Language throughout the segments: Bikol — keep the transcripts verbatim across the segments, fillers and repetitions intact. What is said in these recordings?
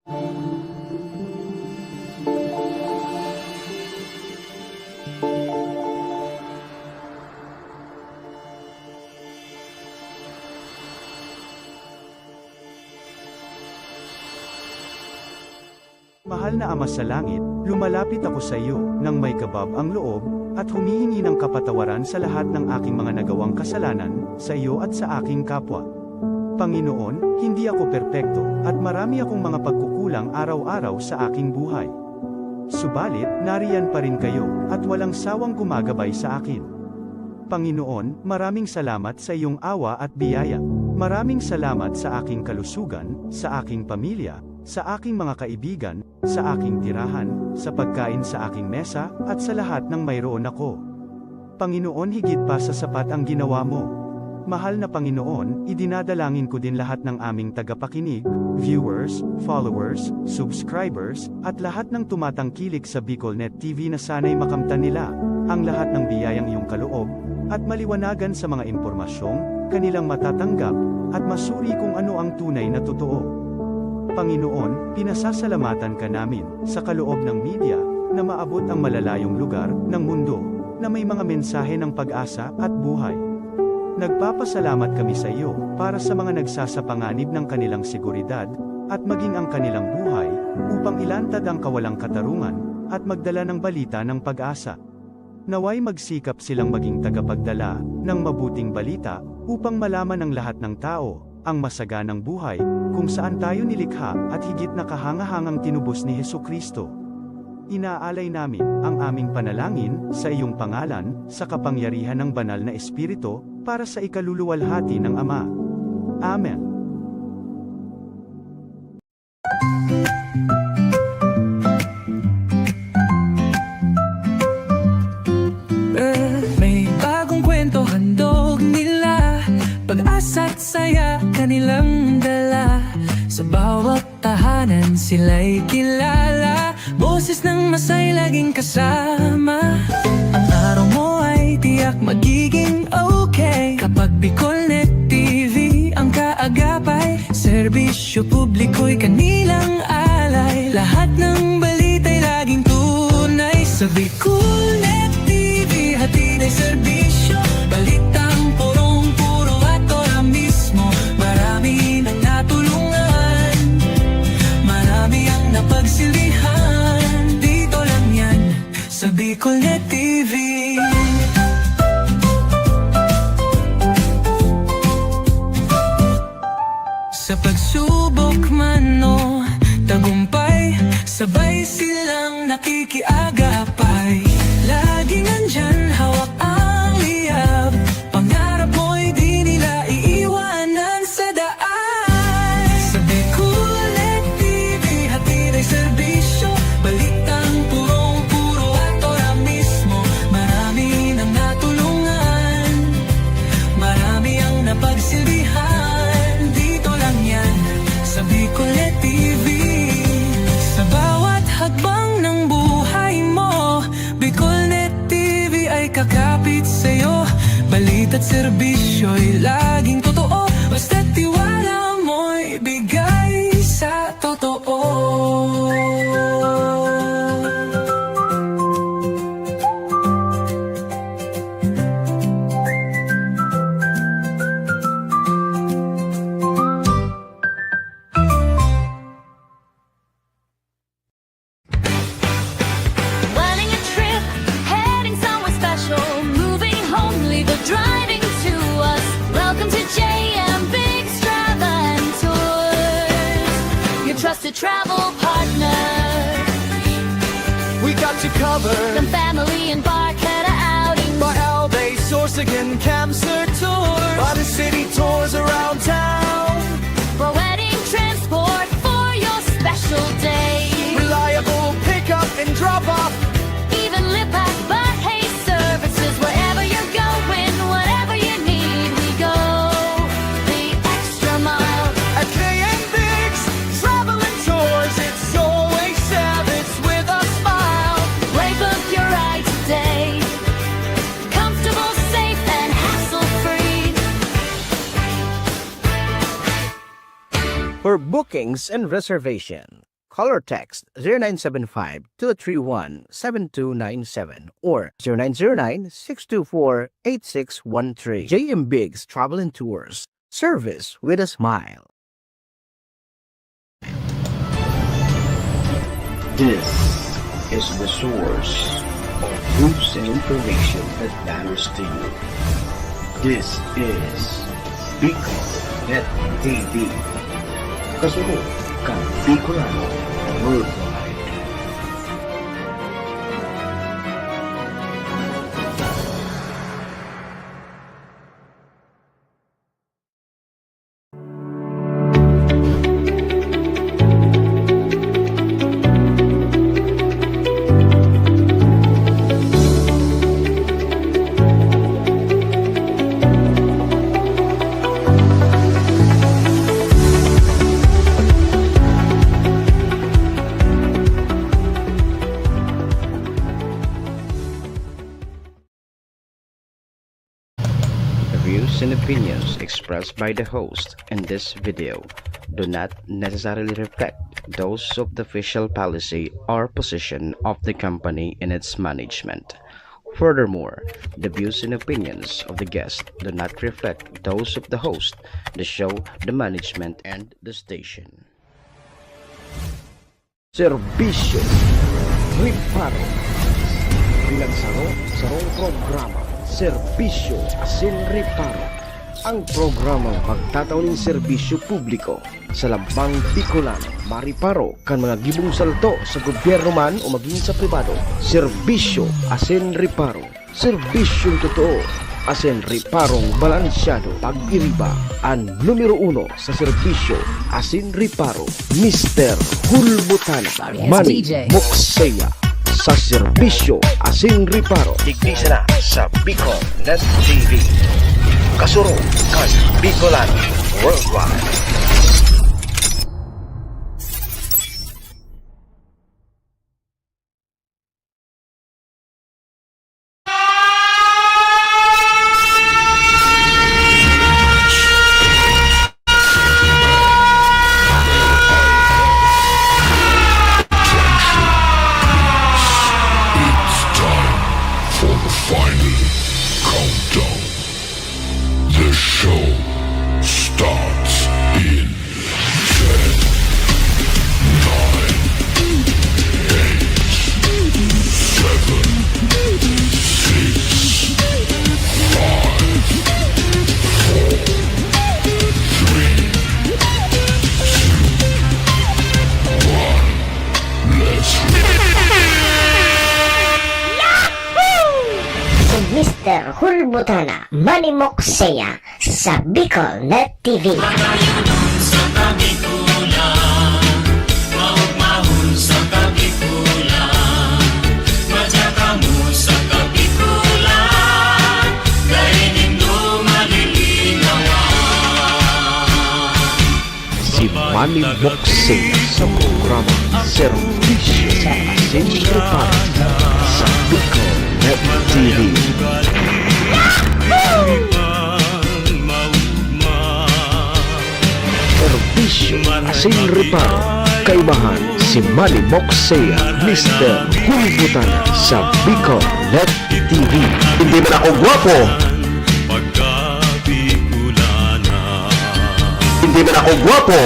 Mahal na Ama sa Langit, lumalapit ako sa iyo nang may kabab ang loob, at humihingi ng kapatawaran sa lahat ng aking mga nagawang kasalanan, sa iyo at sa aking kapwa. Panginoon, hindi ako perpekto, at marami akong mga pagkukulang araw-araw sa aking buhay. Subalit, nariyan pa rin kayo, at walang sawang gumagabay sa akin. Panginoon, maraming salamat sa iyong awa at biyaya. Maraming salamat sa aking kalusugan, sa aking pamilya, sa aking mga kaibigan, sa aking tirahan, sa pagkain sa aking mesa, at sa lahat ng mayroon ako. Panginoon, higit pa sa sapat ang ginawa mo. Mahal na Panginoon, idinadalangin ko din lahat ng aming tagapakinig, viewers, followers, subscribers, at lahat ng tumatangkilik sa BicolNet T V na sana'y makamtan nila ang lahat ng biyayang iyong kaloob at maliwanagan sa mga impormasyong kanilang matatanggap at masuri kung ano ang tunay na totoo. Panginoon, pinasasalamatan ka namin sa kaloob ng media na maabot ang malalayong lugar ng mundo na may mga mensahe ng pag-asa at buhay. Nagpapasalamat kami sa iyo para sa mga nagsasapanganib ng kanilang seguridad at maging ang kanilang buhay upang ilantad ang kawalang katarungan at magdala ng balita ng pag-asa. Naway magsikap silang maging tagapagdala ng mabuting balita upang malaman ng lahat ng tao ang masaganang buhay kung saan tayo nilikha at higit na kahangahangang tinubos ni Jesu-Cristo. Inaalay namin ang aming panalangin sa iyong pangalan, sa kapangyarihan ng Banal na Espiritu, para sa ikaluluwalhati ng Ama. Amen. May bagong kwento handog nila, pag-asa't saya kanilang dala. Sa bawat tahanan sila'y kilala, boses ng masay laging kasama. Ang araw mo ay tiyak magiging okay kapag BicolNet T V ang kaagapay. Serbisyo publiko'y kanilang alay, lahat ng balita'y laging tunay. Sa BicolNet T V, hatid ay serbisyo, balitang purong-puro at ora mismo. Marami nang natulungan, marami ang napagsilbihan. Dito lang yan, sa BicolNet T V. Sa pagsubok man o tagumpay, sabay silang nakikiagapay. Laging nandyan, hawak ang liyab. Pangarap mo'y di nila iiwanan sa daan. Sa BicolNet T V, hatid ay serbisyo, balitang purong-puro at ora mismo. Marami nang natulungan, marami ang napagsilbihan. Dito lang yan, sa BicolNet T V. Sa bawat hakbang ng buhay mo, BicolNet T V ay kakapit sa'yo. Balita't serbisyo'y laging totoo, basta't tiwala mo'y bigay sa totoo. Planning a trip, heading somewhere special, moving home, leave the driving to us. Welcome to J M Biggs Travel and Tours, your trusted travel partner. We got you covered. From family and bar kind of outings. By Albay, Sorsogon, Camsur Tours. By the city tours around town. For wedding transport for your special day. Reliable pickup and drop off. Even Lipac Bus services. Wherever you're going, whatever you need, we go. The extra mile. At K M Biggs Travel and Tours, it's always service with a smile. Waybook your ride today. Comfortable, safe, and hassle-free. For bookings and reservation, call or text zero nine seven five, two three one, seven two nine seven or zero nine zero nine, six two four, eight six one three. J M Biggs Travel and Tours. Service with a smile. This is the source of news and information that matters to you. This is Bicol Net T V. Kasunod kan Bicolano Worldwide. The views and opinions expressed by the host in this video do not necessarily reflect those of the official policy or position of the company and its management. Furthermore, the views and opinions of the guest do not reflect those of the host, the show, the management, and the station. Serbisyo Reparo. Bilang saro, sarong programa, Serbisyo asin Reparo. Ang programang magtatao nin serbisyo publiko sa lambang Bicolano, mariparo kan mga gibong salto sa gobyerno man o magin sa pribado. Serbisyo asin Reparo. Serbisyong totoo asin reparong balansyado. Pag-iriba, an numero uno sa serbisyo asin reparo, Mister Hulbutana, Manny Mokseya, sa serbisyo asin reparo. Digdi sana sa Bicol Net T V. Kasurog kan Bicolano Worldwide. It's time for the final countdown. The show starts in ten, nine, eight, seven, six, five, four, three, two, one. Let's roll. Si Mister Hulbutana, Manny Mokseya, sa Bicol Net T V. Matayonon sa Kabikulan, maugmahon sa Kabikulan, madya kamo sa Kabikulan, dai nindo malilinawan. Si Manny Mokseya sa programa Serbisyo asin Reparo sa Bicol Net T V. Serbisyo asin Reparo, kaibahan si Manny Mokseya, Mister Hulbutana sa Bicol Net T V. Hindi man ako gwapo. Hindi man ako gwapo.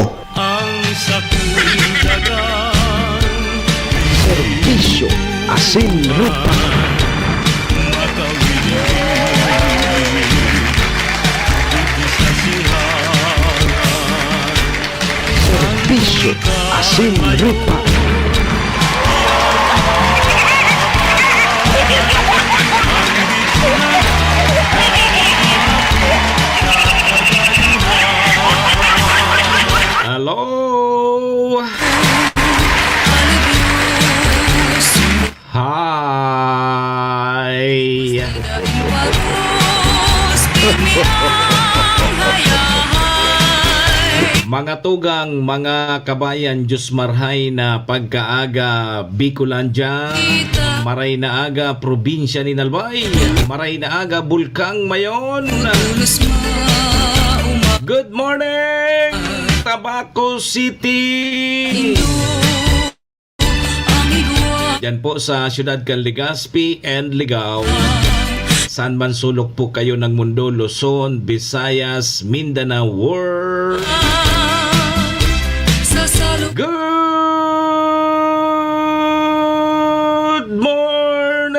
Serbisyo asin reparo. Serbisyo asin reparo. Hello! Hi! Mga tugang, mga kabayan, Diyos marhay na pagkaaga, Bicolandia. Maray na aga, probinsya nin Albay. Maray na aga, Bulkang Mayon. Good morning, Tabaco City. Yan po sa siyudad kan Legazpi and Ligao. Saan man sulok po kayo ng mundo, Luzon, Visayas, Mindanao, world. Good morning!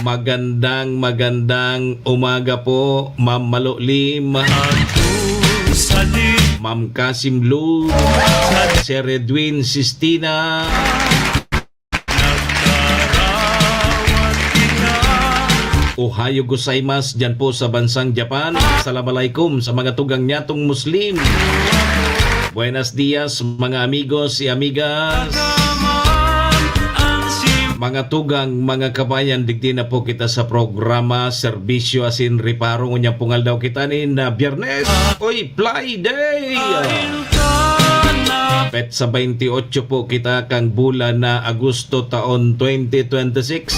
Magandang, magandang umaga po, Ma'am Malulim. Ma'am Kasim Lou, Sir Edwin Sistina. Ohayo gozaimasu dyan po sa bansang Japan. Salam alaikum sa mga tugang nyatong Muslim. Buenos dias, mga amigos y amigas. Mga tugang, mga kabayan, digdi na po kita sa programa, serbisyo asin reparo. Ngunyan pong aldaw kita nin, ah, Biyernes. Oy, Fly Day! Petsa twenty-eight po kita kang bulan na Agosto taon twenty twenty-six.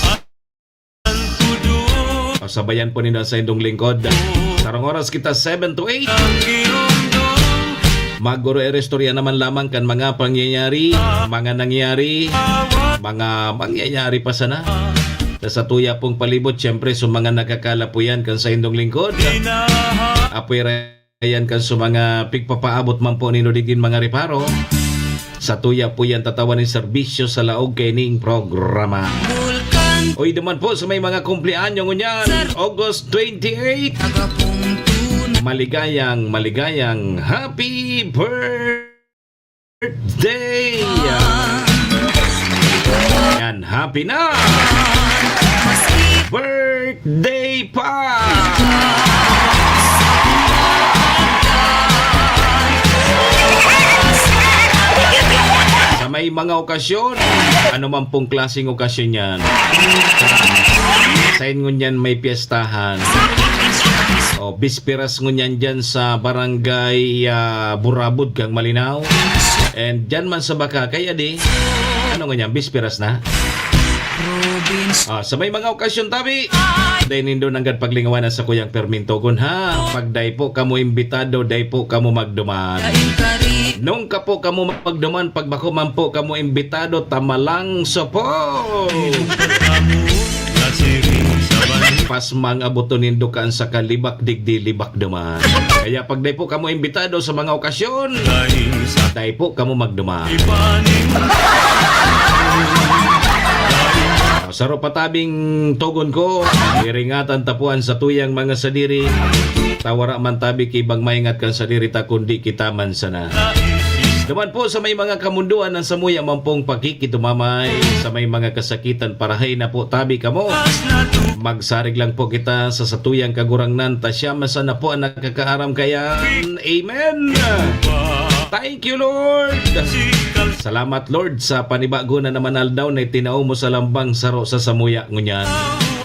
Sabayan po ninyo sa indong lingkod. Sarong oras kita, seven to eight. Maguro-iristorya naman lamang kan mga pangyayari, mga nangyari, mga mangyayari pa sana. Sa satuya pong palibot, siyempre, sa mga nakakala po yan kan sa indong lingkod. Apoy ra-, yan kan sa mga pigpapaabot man po nindo digin mga reparo. Satuya po yan tatawan nin serbisyo sa laog kaining programa. Oy, duman po sa may mga kumpleanyo ngunyan, August twenty-eight. Maligayang, maligayang happy birthday! Yan, happy na! Birthday pa! Sa may mga okasyon, ano man pong klaseng okasyon yan. Sain ngunyan may piyestahan. O, bisperas ngunyan dyan sa barangay, ah, Burabod kang Malinao. And dyan man sa Bacacay, adi. Ano ngunyan, bisperas na? Ah, sa may mga okasyon, tabi. Dai nindo nanggad paglingawan ang sakuyang permintogon, ha? Pag dai po kamo imbitado, dai po kamo magduman. Nung ka po kamo magduman, pag bako man po kamo imbitado, tamalang sopo. Pasmang aboton nindo kan sa kalibak digdi, libak duman. Kaya pag dai po kamo imbitado sa mga okasyon, dai po kamo magduman. Saro pa tabing togon ko, iringatan ta po an satuyang mga sadiri. Ta wara man tabi ki ibang maingat kan sadiri ta, kundi kita man sana. Duman po sa may mga kamundoan, ang samuya man pong pakikitumamay, sa may mga kasakitan, parahay na po tabi kamo. Magsarig lang po kita sa satuyang Kagurangnan, ta siya man sana po ang nakakaaram kayan. Amen. Thank you, Lord. Salamat, Lord, sa panibago na naman aldaw na itinao mo sa lambang saro sa samuya ngunyan.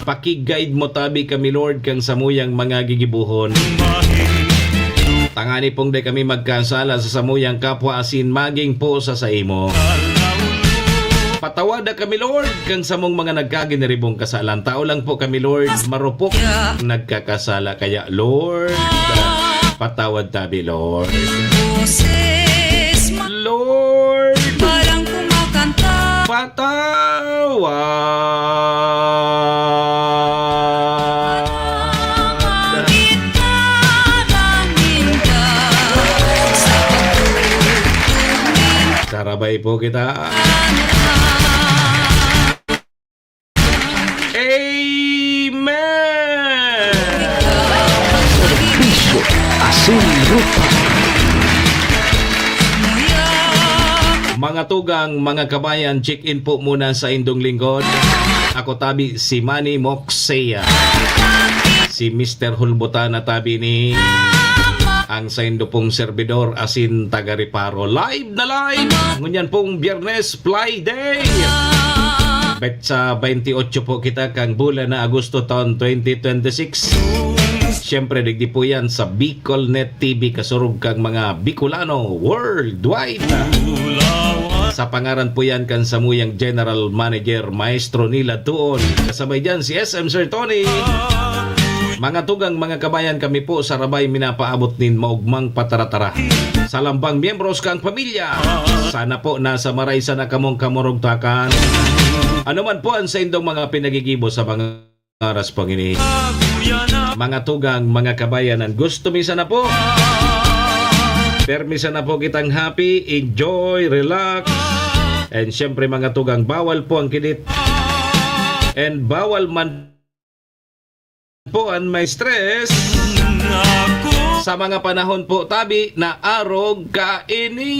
Paki-guide mo tabi kami, Lord, kang samuyang mga gigibohon. Tangani pong dai kami magkasala sa samuyang kapwa asin magin po sa saimo. Patawada kami, Lord, kang samong mga nagkaginiribong kasalan. Tao lang po kami, Lord, marupok nagkakasala. Kaya, Lord, patawad tabi, Lord. Lord, patawad. Sarabay po kita. Amen! Serbisyo, asin, ruta. Mga tugang, mga kabayan, check-in po muna sa indong lingkod. Ako tabi si Manny Moxea. Si Mister Hulbutana tabi ni ang saindo pong servidor asin taga Reparo. Live na live! Ngunyan pong Biyernes, Fly Day! Petsa twenty-eight po kita kang bulan na Agosto taon twenty twenty-six. Siyempre, digdi po yan sa Bicol Net T V, kasurog kang mga Bicolano worldwide. Sa pangaran po yan kan samuyang General Manager, Maestro Nila Tuon. Kasabay dyan si S M Sir Tony. Mga tugang, mga kabayan, kami po sa Rabay minapaabot nin maugmang pataratara sa lambang miyembros kan pamilya. Sana po nasa maray sana kamong kamurugtakan. Ano man po ang saindong mga pinagigibo sa mga oras pong ini. Mga tugang, mga kabayan, ang gusto mi sana po. Permi sana po kitang happy, enjoy, relax. And syempre, mga tugang, bawal po ang kidit. And bawal man po ang may stress sa mga panahon po tabi na arog kaini.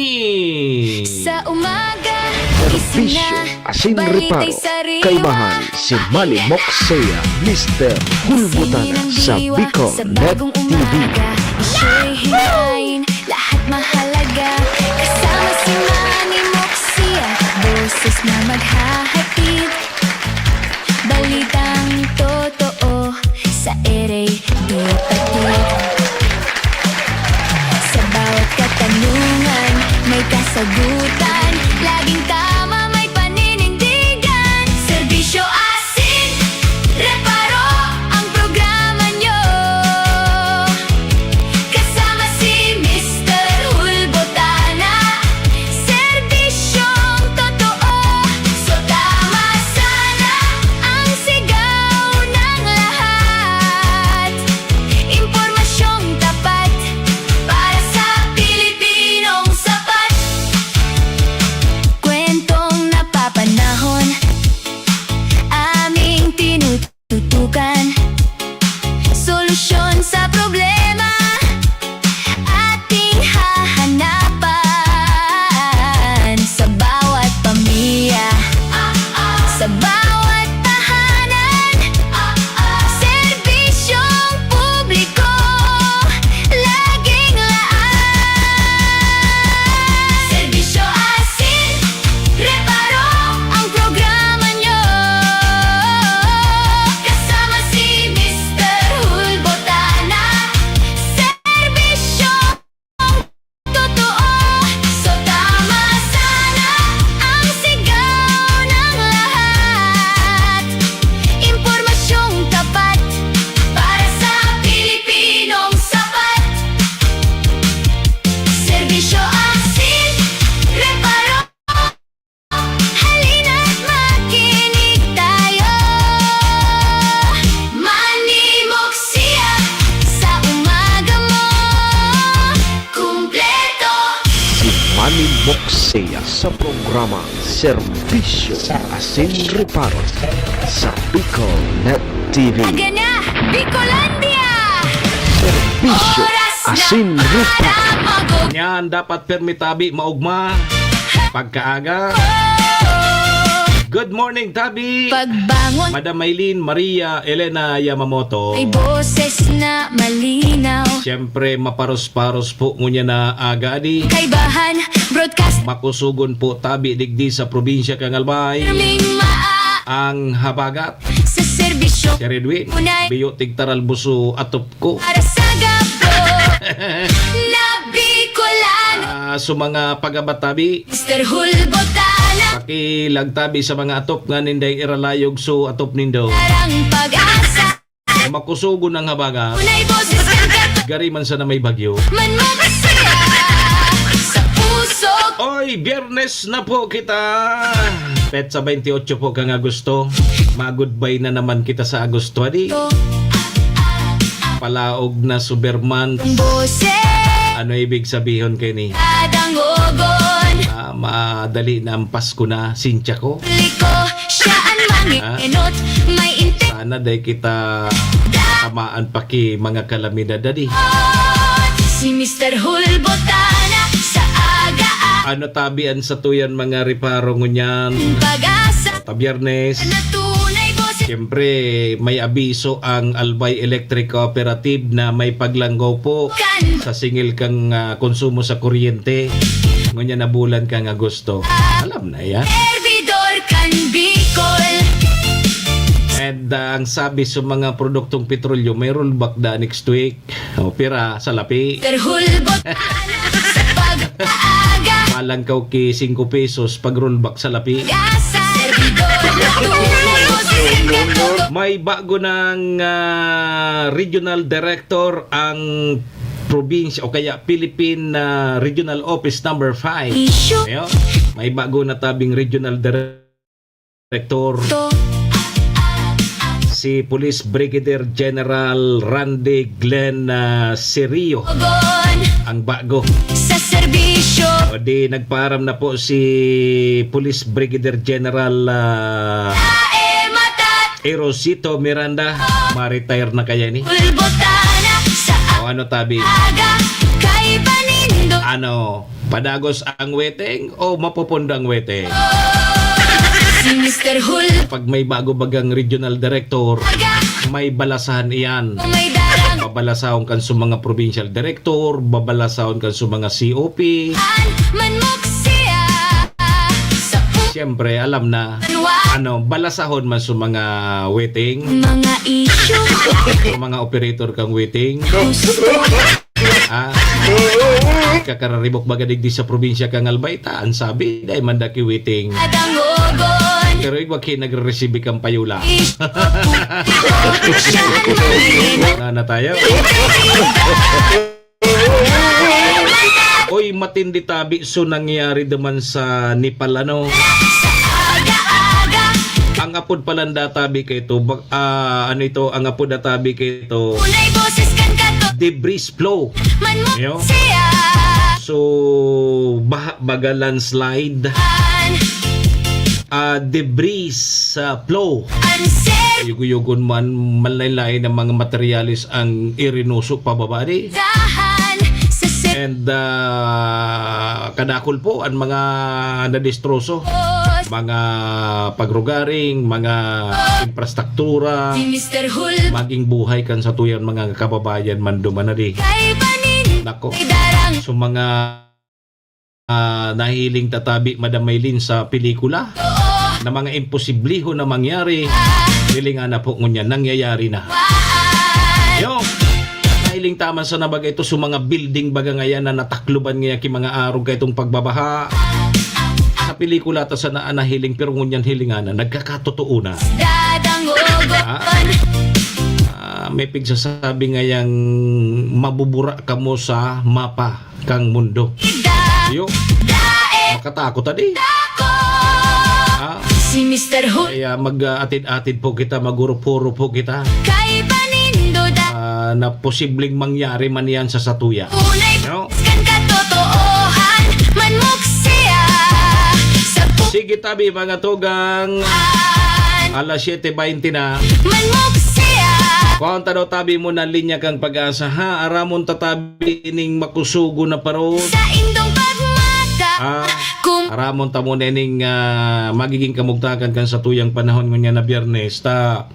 Sa umaga, gising na, asin balita'y reparo, sariwa. Kaibahan si Manny Moxea, Mister Hulbutana sa Bicol Net T V. Isya'y hinain, lahat mahalaga. Kasama si Manny Moxea, boses na maghahatid. Balitang totoo sa ere ipatid. Sa bawat katanungan, may kasagutan. Laging tama, may paninindigan. Serbisyo asin reparo ang programa nyo. Kasama si Mister Hulbotana. Serbisyong totoo. So tama sana ang sigaw ng lahat. Impormasyong tapat para sa Pilipinong sapat. Kwentong napapanahon, aming tinututukan. Solusyon sa problema, ating hahanapan. Sa bawat pamilya, sa bawat tahanan, serbisyong publiko, laging laan. Serbisyo asin reparo ang programa nyo. Kasama si Mister Hulbotana. Serbisyo totoo. So tama sana ang sigaw ng lahat. Impormasyong tapat para sa Pilipinong sapat. Serbisyo asin reparo. Halina't makinig tayo. Manimok siya sa umaga mo. Kumpleto. Si Manny Moxea sa programa Serbisyo asin Reparo sa Bicol Net T V. Aga na, Bicolandia! Serbisyo asin Reparo. Yan, dapat permi tabi, maugma, pagkaaga. Good morning, tabi. Pagbangon. Madam Maylene Maria Elena Yamamoto. May boses na malinaw. Siyempre, maparos-paros po ngunyan na aga, adi. Kaibahan, broadcast. Makusugon po tabi digdi sa probinsya kan Albay. Pirming maa- Ang habagat. Sa serbisyo. Si Redwin. Unay. Biyo tigtaral buso atop ko. Para sa gabos na Bicolano. Ah, so mga pagabatabi. Mister Hulbotana. Pakilagtabi sa mga atop nga ninday iralayog so atop nindo. Tarang pag-asa. Makusugon ang habagat. Unay boses kan kat- Gari man sana may bagyo. Man mo kasi, ah, sa puso. Oy, Biyernes na po kita. Petsa twenty-eight po kan Agosto. Ma-goodbye na naman kita sa Agosto, adi. Palaog na Superman. Boses. Ano ibig sabihon kaini? Adangogon. Ah, madali na ang Pasko na, sensya ko. Liko, siya ang mangenot. Ah? May inte- Sana day kita tamaan pa ki mga kalamidad, adi. Si Mister Hulbotana sa aga. Ano tabi an satuyan mga reparo ngunyan? Pag-asa. Ta Biyernes. Na tunay boses. Siyempre, may abiso ang Albay Electric Cooperative na may paglanggaw po kan- sa singil kan, ah, konsumo sa kuryente. Ngunyan na bulan kan Agosto. Alam na yan. Servidor kan Bicol. And, ah, ang sabi sa mga produktong petrolyo, may rollback da next week. O, pira, salapi. Sir Hulbot, sa pag-aaga. Malangkaw ki singko pesos pag rollback salapi. Gasa. Servidor na tunay, boss. May bago ng, ah, regional director ang probinsya o kaya Philippine, ah, Regional Office Number five. Ayo, may bago na tabing regional director. Si Police Brigadier General Randy Glenn, ah, Serio ang bago. Sa serbisyo. O di, nagpaaram na po si Police Brigadier General, ah, Tae Matat. Erosito Miranda. Ma-retire na kaya ni? Ulbotana sa O ano tabi? Aga, kay Panindo. Ano, padagos ang weteng o mapupundo ang weteng? Si Mister Hul. Pag may bago bagang regional director, Aga. May balasahan iyan. May darang. Babalasahon kan sa mga provincial director, babalasahon kan sa mga C O P. An manmok siya. Sa Siyempre, alam na. Anwa. Ano, balasahon man sa mga weteng. Mga issue. Sa mga operator kang weteng. Gusto. Ah, kakararibok baga digdi sa probinsya kang Albay ta, an sabi, dai man daki weteng. Adangogon. Pero igwa ki nagre-receive kang payola. Is-, Na, na tayo. Oy, matindi tabi so nangyari duman sa Nepal, ano? Sa aga-aga. Ang apod palanda tabi kay ito, bak-, ah, ano ito, ang apod na tabi kay ito, Unay boses kan kato. Debris flow. Man mo Yo. Siya. So, baha, baga landslide. An. Ah, debris sa flow. An ser- Yugo-yugon man, manlain-lain ang mga materyales ang irinoso pababa di. Dahan sa ser- And, ah, kadakol po ang mga nadestroso. Mga pagrugaring, mga infrastruktura, Si Mister Hul. Maging buhay kan sa tuyang mga kababayan man duman na di. Kay Banin. Nako. Kay Darang. So, mga, ah, nahiling tatabi, Madam Maylin, sa pelikula Oo. Na mga imposibliho na mangyari, Ah. Hilingan na po ngunyan, nangyayari na. Waan. Yo. Nahiling taman sa nabaga ito sa mga building baga ngayan na natakloban ngaya ki mga arog kaitong pagbabaha. Sa pelikula ta sana nahiling, pero ngunyan hilingan na, nagkakatotoo na. Dadangogon. Ah, ah, may pigsasabi ngayang mabubura kamo sa mapa kang mundo. Ida. Yo. Dae. Makatakot, adi. Dako. Ah. Si Mister Hu- Kaya mag, ah, atid-atid po kita, magurupuro po kita. Kay Banin. Duda. Ah, na posibleng mangyari man yan sa satuya. Unay No? Kan katotoohan, manmok siya sa pu- Sige tabi, mga tugang. An- Alas siyete baynte na. Manmok siya. Kuhaan ta daw tabi mo na linya kang pag-asa, ha? Aramon ta tabi ning makusugo na paro. Sa indong pagmata. Ah, Kung aramon ta mo na ning, ah, magiging kamugtakan kan satuyang panahon ngunyan na Biyernes. Ta,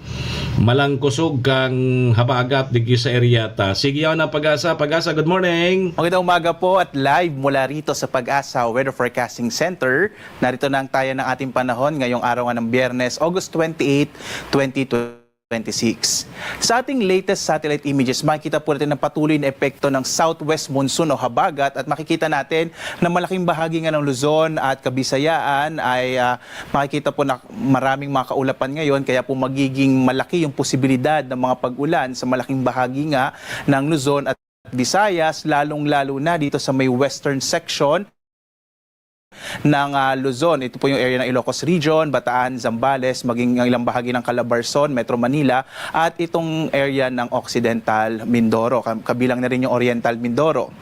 Malangkosog kang habagat digdi sa area ta. Sige, yaon ang Pag-asa. Pag-asa, good morning. Magandang umaga po at live mula rito sa Pag-asa Weather Forecasting Center. Narito na ang taya ng ating panahon ngayong araw nga ng Biyernes, August twenty-eight, twenty twenty-six. Sa ating latest satellite images, makikita po natin ang patuloy na epekto ng southwest monsoon o habagat at makikita natin na malaking bahagi nga ng Luzon at Kabisayaan ay, ah, makikita po na maraming mga kaulapan ngayon, kaya po magiging malaki yung posibilidad ng mga pag-ulan sa malaking bahagi nga ng Luzon at Visayas, lalong-lalo na dito sa may western section ng, ah, Luzon. Ito po yung area ng Ilocos Region, Bataan, Zambales, maging ang ilang bahagi ng Calabarzon, Metro Manila, at itong area ng Occidental Mindoro, kam-, kabilang na rin yung Oriental Mindoro.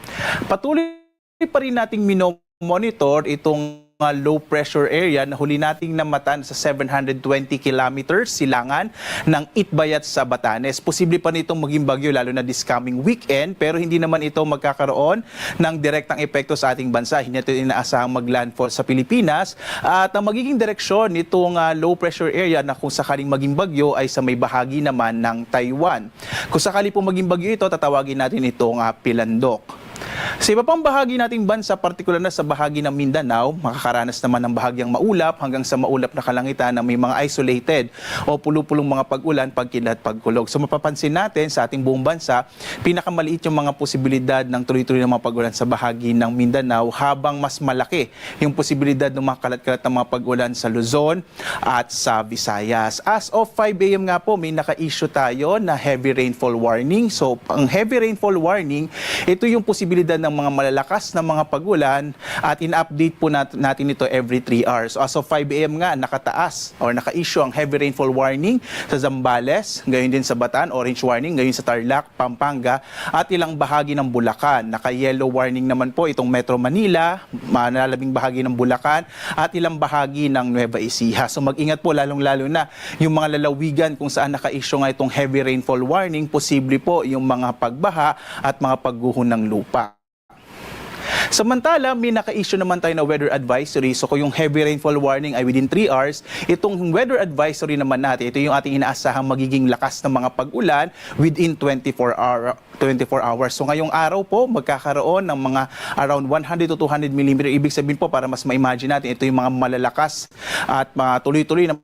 Patuloy pa rin nating mino-monitor itong, ah, low pressure area na huli nating namatan sa seven hundred twenty kilometers silangan ng Itbayat sa Batanes. Posible pa nitong maging bagyo lalo na this coming weekend, pero hindi naman ito magkakaroon ng direktang epekto sa ating bansa. Hindi natin inaasahang mag-landfall sa Pilipinas at ang magiging direksyon nitong, ah, low pressure area na kung sakaling maging bagyo ay sa may bahagi naman ng Taiwan. Kung sakali pong maging bagyo ito, tatawagin natin itong, ah, pilandok. Sa iba pang bahagi nating bansa, partikular na sa bahagi ng Mindanao, makakaranas naman ng bahagyang maulap hanggang sa maulap na kalangitan na may mga isolated o pulo-pulong mga pag-ulan, pagkidlat, pagkulog. So mapapansin natin sa ating buong bansa, pinakamaliit yung mga posibilidad ng tuloy-tuloy na mga pag-ulan sa bahagi ng Mindanao, habang mas malaki yung posibilidad ng mga kalat-kalat na mga pag-ulan sa Luzon at sa Visayas. As of five a m nga po, may naka-issue tayo na heavy rainfall warning. So, ang heavy rainfall warning, ito yung posibilidad ng mga malalakas na mga pag-ulan at in-update po nat- natin ito every three hours. So, as of five a m nga, nakataas or naka-issue ang heavy rainfall warning sa Zambales, gayon din sa Bataan, orange warning, gayon sa Tarlac, Pampanga, at ilang bahagi ng Bulacan. Naka-yellow warning naman po itong Metro Manila, malalabing bahagi ng Bulacan, at ilang bahagi ng Nueva Ecija. So mag-ingat po, lalong-lalo na yung mga lalawigan kung saan naka-issue nga itong heavy rainfall warning, posible po yung mga pagbaha at mga pagguho ng lupa. Samantala, may naka-issue naman tayo na weather advisory. So kung yung heavy rainfall warning ay within three hours, itong weather advisory naman natin, ito yung ating inaasahang magiging lakas ng mga pag-ulan within twenty-four hour, twenty-four hours. So ngayong araw po, magkakaroon ng mga around one hundred to two hundred millimeter. Ibig sabihin po, para mas ma-imagine natin, ito yung mga malalakas at mga tuloy-tuloy na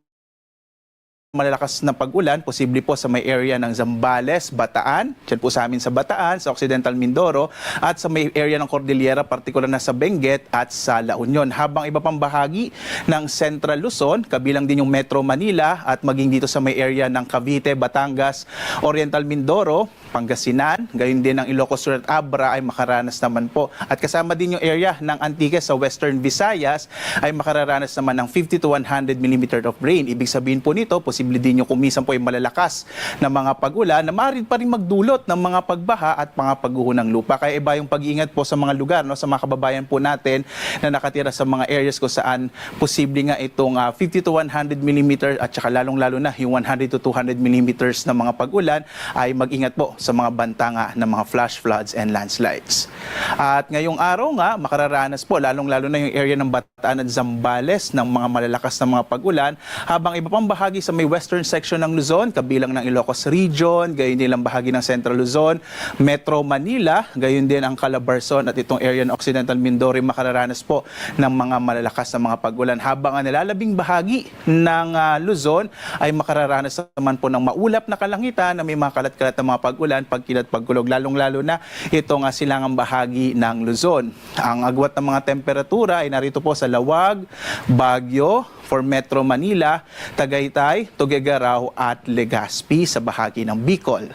malalakas na pag-ulan, posible po sa may area ng Zambales, Bataan, dyan po sa amin sa Bataan, sa Occidental Mindoro, at sa may area ng Cordillera, partikular na sa Benguet at sa La Union. Habang iba pang bahagi ng Central Luzon, kabilang din yung Metro Manila at maging dito sa may area ng Cavite, Batangas, Oriental Mindoro, Pangasinan, gayon din ang Ilocos Sur at Abra ay makaranas naman po. At kasama din yung area ng Antique sa Western Visayas ay makararanas naman ng fifty to one hundred millimeter of rain. Ibig sabihin po nito, posible din yung kumisan po yung malalakas na mga pag-ulan na maaari pa rin magdulot ng mga pagbaha at mga pagguho ng lupa. Kaya iba yung pag-iingat po sa mga lugar, no, sa mga kababayan po natin na nakatira sa mga areas kung saan posible nga itong ah, fifty to one hundred millimeter at saka lalong-lalo na yung one hundred to two hundred millimeters na mga pag-ulan ay mag-ingat po sa mga banta nga ng mga flash floods and landslides. At ngayong araw nga, makararanas po, lalong-lalo na yung area ng Bataan at Zambales, ng mga malalakas na mga pag-ulan, habang iba pang bahagi sa may western section ng Luzon, kabilang ng Ilocos Region, gayon din ang bahagi ng Central Luzon, Metro Manila, gayon din ang Calabarzon at itong area ng Occidental Mindoro, makararanas po ng mga malalakas na mga pag-ulan, habang ang nalalabing bahagi ng ah, Luzon ay makararanas naman po ng maulap na kalangitan na may mga kalat-kalat na mga pag-ulan, pagkidlat, pagkulog, lalong-lalo na itong ah, silangang bahagi ng Luzon. Ang agwat ng mga temperatura ay narito po sa Laoag, Baguio, for Metro Manila, Tagaytay, Tuguegarao at Legazpi sa bahagi ng Bicol.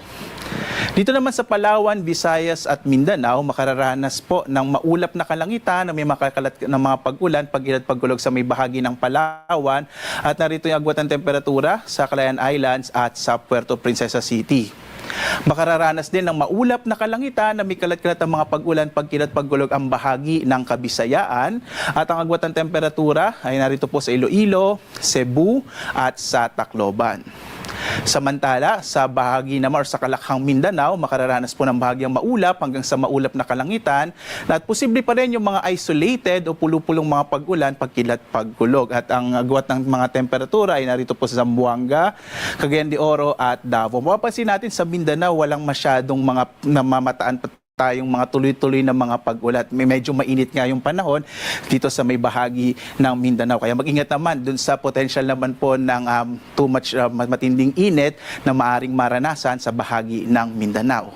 Dito naman sa Palawan, Visayas at Mindanao, makararanas po ng maulap na kalangitan na may makakalat ng mga pag-ulan, pagkidlat, pagkulog sa may bahagi ng Palawan, at narito yung agwat ng temperatura sa Calayan Islands at sa Puerto Princesa City. Makararanas din ng maulap na kalangitan na may kalat-kalat ang mga pag-ulan, pagkidlat, pagkulog ang bahagi ng Kabisayaan, at ang agwat ng temperatura ay narito po sa Iloilo, Cebu at sa Tacloban. Samantala, sa bahagi naman or sa Kalakhang Mindanao, makararanas po ng bahagyang maulap hanggang sa maulap na kalangitan, na at posible pa rin yung mga isolated o pulo-pulong mga pag-ulan, pagkidlat, pagkulog. At ang agwat ng mga temperatura ay narito po sa Zamboanga, Cagayan de Oro at Davao. Mapapansin natin sa Mindanao, walang masyadong mga namamataan pa tayong mga tuloy-tuloy na mga pag-ulat. May medyo mainit nga yung panahon dito sa may bahagi ng Mindanao. Kaya mag-ingat naman dun sa potential naman po ng um, too much uh, matinding init na maaring maranasan sa bahagi ng Mindanao.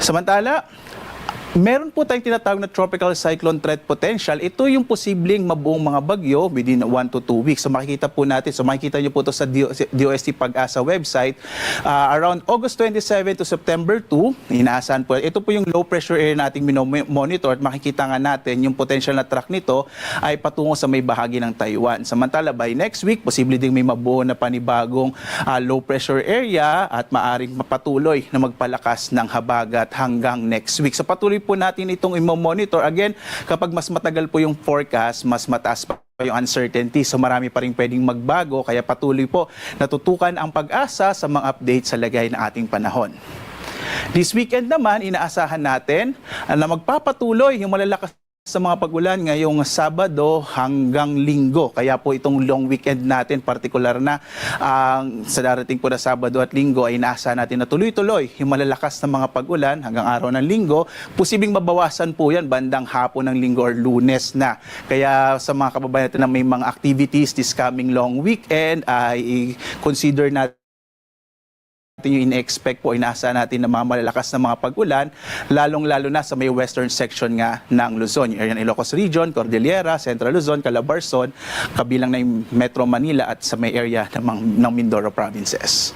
Samantala, meron po tayong tinatawag na tropical cyclone threat potential. Ito yung posibleng mabuong mga bagyo within one to two weeks. So makikita po natin, so makikita nyo po ito sa D O S T Pag-asa website. Uh, around August twenty-seven to September two, inaasahan po. Ito po yung low pressure area nating monitor at makikita nga natin yung potential na track nito ay patungo sa may bahagi ng Taiwan. Samantala, by next week, posible ding may mabuo na panibagong uh, low pressure area at maaring mapatuloy na magpalakas ng habagat hanggang next week. So patuloy po natin itong i-monitor. Again, kapag mas matagal po yung forecast, mas mataas pa yung uncertainty. So marami pa rin pwedeng magbago, kaya patuloy po natutukan ang Pag-asa sa mga update sa lagay ng ating panahon. This weekend naman, inaasahan natin na magpapatuloy yung malalakas sa mga pag-ulan ngayong Sabado hanggang Linggo. Kaya po itong long weekend natin, partikular na ang sa darating po na Sabado at Linggo, ay inaasahan natin na tuloy-tuloy yung malalakas na mga pag-ulan hanggang araw ng Linggo. Posibleng mabawasan po yan bandang hapon ng Linggo or Lunes na. Kaya sa mga kababayan natin na may mga activities this coming long weekend, ay consider natin yung ina-expect po, inaasahan natin na mga malalakas na mga pag-ulan, lalong-lalo na sa may western section nga ng Luzon, yung area ng Ilocos Region, Cordillera, Central Luzon, Calabarzon, kabilang na yung Metro Manila at sa may area ng, ng Mindoro provinces.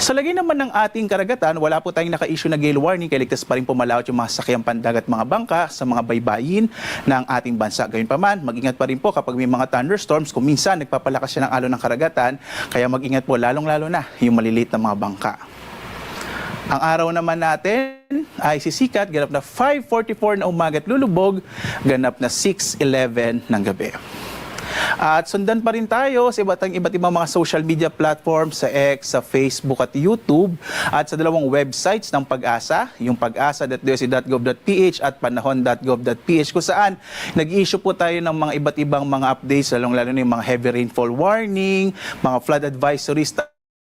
Sa lagay naman ng ating karagatan, wala po tayong naka-issue na gale warning, kaya ligtas pa rin pumalaot yung mga sasakyang pandagat, mga bangka sa mga baybayin ng ating bansa. Gayunpaman, mag-ingat pa rin po kapag may mga thunderstorms. Kung minsan, nagpapalakas siya ng alon ng karagatan, kaya mag-ingat po, lalong-lalo na yung maliliit na mga bangka. Ang araw naman natin ay sisikat, ganap na five forty-four na umaga at lulubog, ganap na six eleven ng gabi. At sundan pa rin tayo sa iba't, iba't ibang mga social media platforms, sa X, sa Facebook at YouTube, at sa dalawang websites ng PAGASA, yung pagasa dot D O S T dot gov dot P H at panahon dot gov dot P H, kung saan nag-i-issue po tayo ng mga iba't ibang mga updates, lalong-lalo na yung mga heavy rainfall warning, mga flood advisories,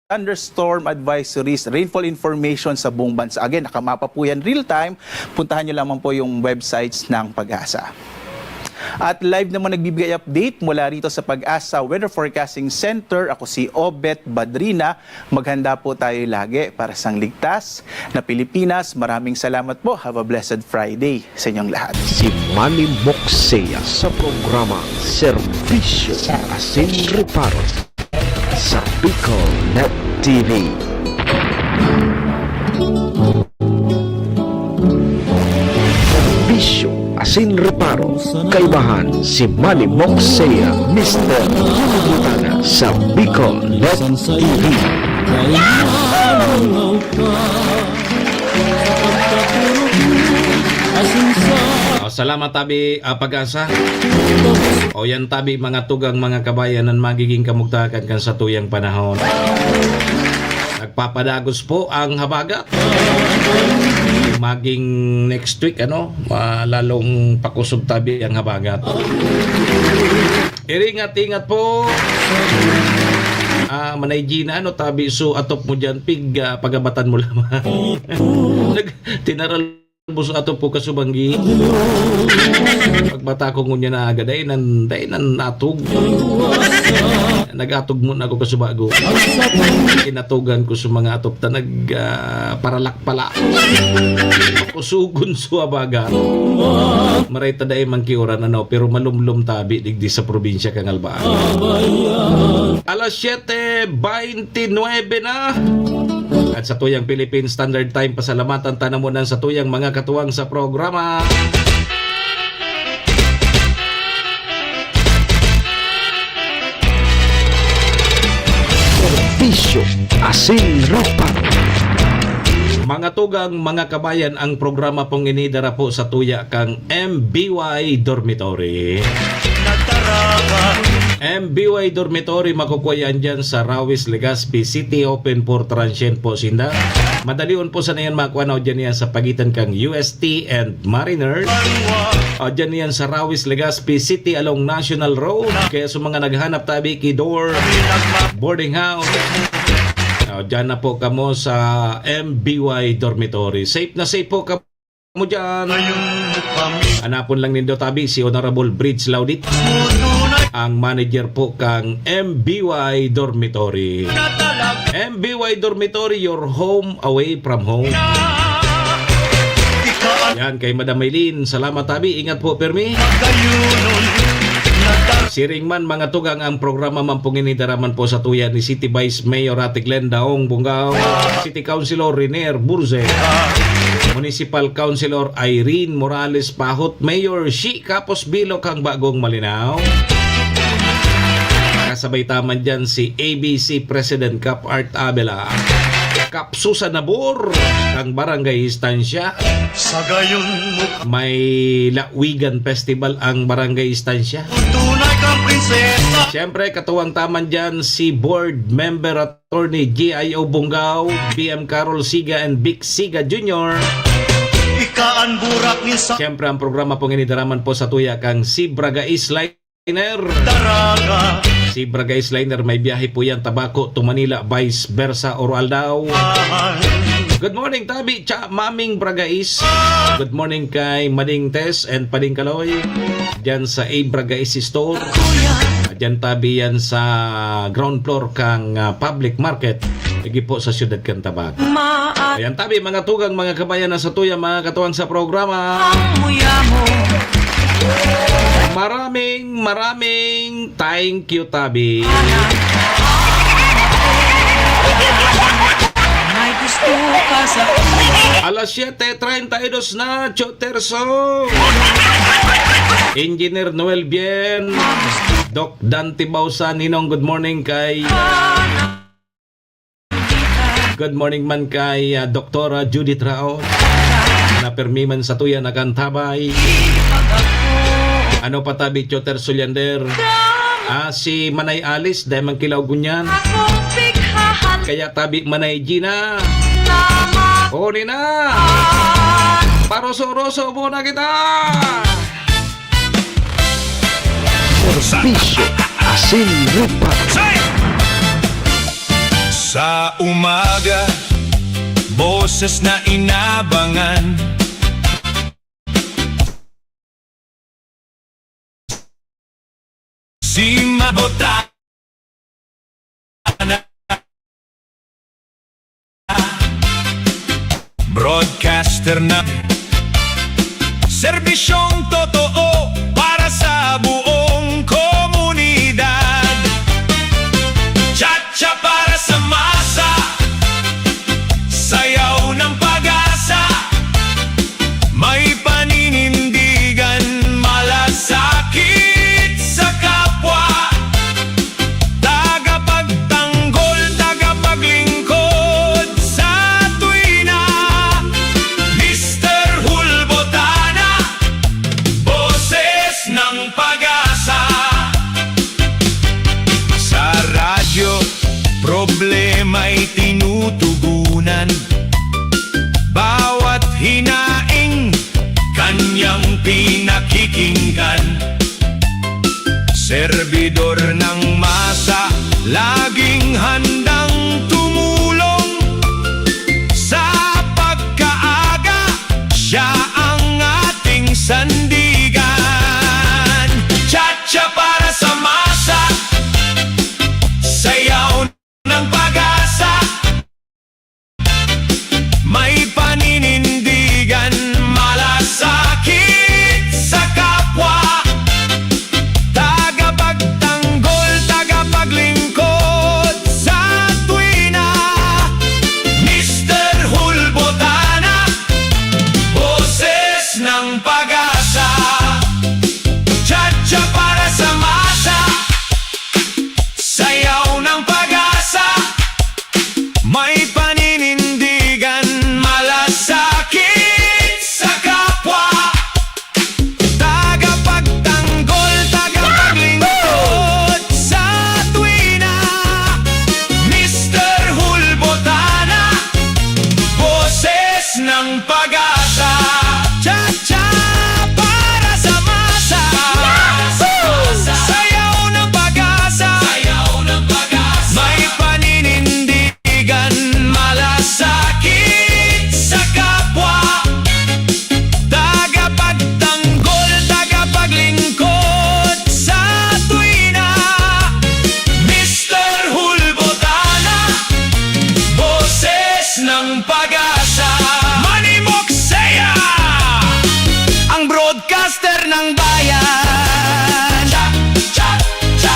thunderstorm advisories, rainfall information sa buong bansa. Again, nakamapa po yan real time. Puntahan nyo lamang po yung websites ng PAGASA. At live naman nagbibigay update mula rito sa PAGASA Weather Forecasting Center. Ako si Obet Badrina. Maghanda po tayo lagi para sa ligtas na Pilipinas. Maraming salamat po. Have a blessed Friday sa inyong lahat. Si Manny Moxea sa programa Serbisyo Asin Reparo sa Bicol Net T V. Bisyo asin reparo, kaibahan si Manny Moxea, Mister Butana sa Bicol Net T V. Oh, salamat tabi, ah, PAGASA. O yan tabi, mga tugang, mga kabayan, ang magiging kamugtakan kan satuyang panahon. Nagpapadagos po ang habagat. Maging next week, ano, ah, lalong pakusog tabi ang habagat. Iringat-ingat po. Ah, Manay Gina, ano, tabi, so atop mo dyan, pig, ah, pagabatan mo lamang. Nag-, tinaral mo sa atop ko kasubanggi. Pagbata ko ngunyan na aga, dai nan, dai nan natog. Nag-atog mo na ako kasubago. Kinatugan ko sa mga atop ta nag, ah, paralak pala. Kusugon sa abaga. Maray ta dai man kiuran, ano, pero malumlom tabi digdi sa probinsya kan Albaa. Alas siyete beintinuebe na. At sa tuyang Philippine Standard Time, pasalamatan ta na muna sa tuyang mga katuwang sa programa. Bisyo asin rupa. Mga tugang, mga kabayan, ang programa pong ini dara po sa tuya kang M B Y Dormitory. M B Y Dormitory, makukuha yan dyan sa Rawis, Legazpi City. Open for transient po sinda. Madalion po sana yan makuha na, o dyan yan sa pagitan kang U S T and Mariner. O dyan yan sa Rawis, Legazpi City along National Road. Kaya sa mga naghanap tabi ki Dor Boarding House, o dyan na po kamo sa M B Y Dormitory. Safe na safe po kamo dyan. Hanapon lang nindo tabi si Honorable Bridge Laudit, ang manager po kang M B Y Dormitory. M B Y Dormitory, your home away from home. Yan, kay Madam Maylene. Salamat tabi. Ingat po, permi. Siring man, mga tugang, ang programa man pong ini dara man po sa tuya ni City Vice Mayor Ate Glenda Ong Bungao, City Councilor Renier Burze, Municipal Councilor Irene Morales Pahot, Mayor Shi Kapos Bilok ang bagong Malinao. Kasabay ta man dyan si A B C President Kap Art Abela, Kap Susan Nabor, ang Barangay Estancia. Sa gayon mo May Lawigan Festival ang Barangay Estancia. Tunay kang prinsesa. Siyempre, katuwang ta man dyan si Board Member Attorney G I O Bungao, B M Carol Siga and Vic Siga Junior. Saan burak ni sa Siyempre, ang programa pong ini daraman po sa tuya kang Sibra Gais Liner. Daraga. Sibra Gais Liner, may biyahe po yan, Tabaco to Manila, vice versa, Oroaldao. Good morning, Tabi, Cha, Maming Bragais. Good morning kay Mading Tess and Pading Kaloy. Diyan sa A Bragais Store. Diyan tabi yan sa ground floor kang, ah, public market. Lagi po sa siyudad kan Tabaco. Ayan, tabi, mga tugang, mga kabayan na sa tuya, mga katuwang sa programa. Maraming, maraming thank you, tabi. May gusto ka sa Alas siyete treinta y dos na, Choterso. Engineer Noel Bien. Doc Dante Bausa, Ninong, good morning kay Good morning man kay, ah, Doktora Judith Raon, na permi man sa tuya nakantabay. Ano pa tabi, Choter Suliander? Ah, si Manay Alice, dahil man kilaw ngunyan. Kaya tabi, Manay Gina. Huli na! Paroso-roso muna kita! Serbisyo asin reparo. Sa umaga, boses na inabangan. Si Mabota. Broadcaster na serbisyong totoo para sa buong komunidad. Cha-cha para sa masa, sayaw ng pag-asa. May paninindigan, malasakit sa kapwa. Tagapagtanggol, tagapaglingkod sa tuwina. Mister Hulbotana, boses ng pag-asa. Sa radyo, problema'y tinutugunan. Bawat hinaing, kanyang pinakikinggan. Serbidor ng masa, laging handang tumulong. Sa pagkaaga, siya ang ating sandigan. Cha-cha para sa masa, sayaw ng pag-asa. May paninindigan, malasakit sa kapwa. Tagapagtanggol, tagapaglingkod sa tuwina. Mister Hulbotana, boses ng pag-asa. Cha-cha para sa masa. Sayaw ng pag-asa, may paninindigan, malasakit sa kapwa. Tagapagtanggol, tagapaglingkod sa tuwina, Mister Hulbotana, boses ng pag-asa. Cha-cha para sa masa. Sayaw ng pag-asa. May paninindigan, malasakit sa kapwa. Tagapagtanggol, tagapaglingkod sa tuwina. Mister Hulbotana, boses ng pag-asa. Manny Moksea, ang broadcaster ng bayan. Cha, cha, cha, cha.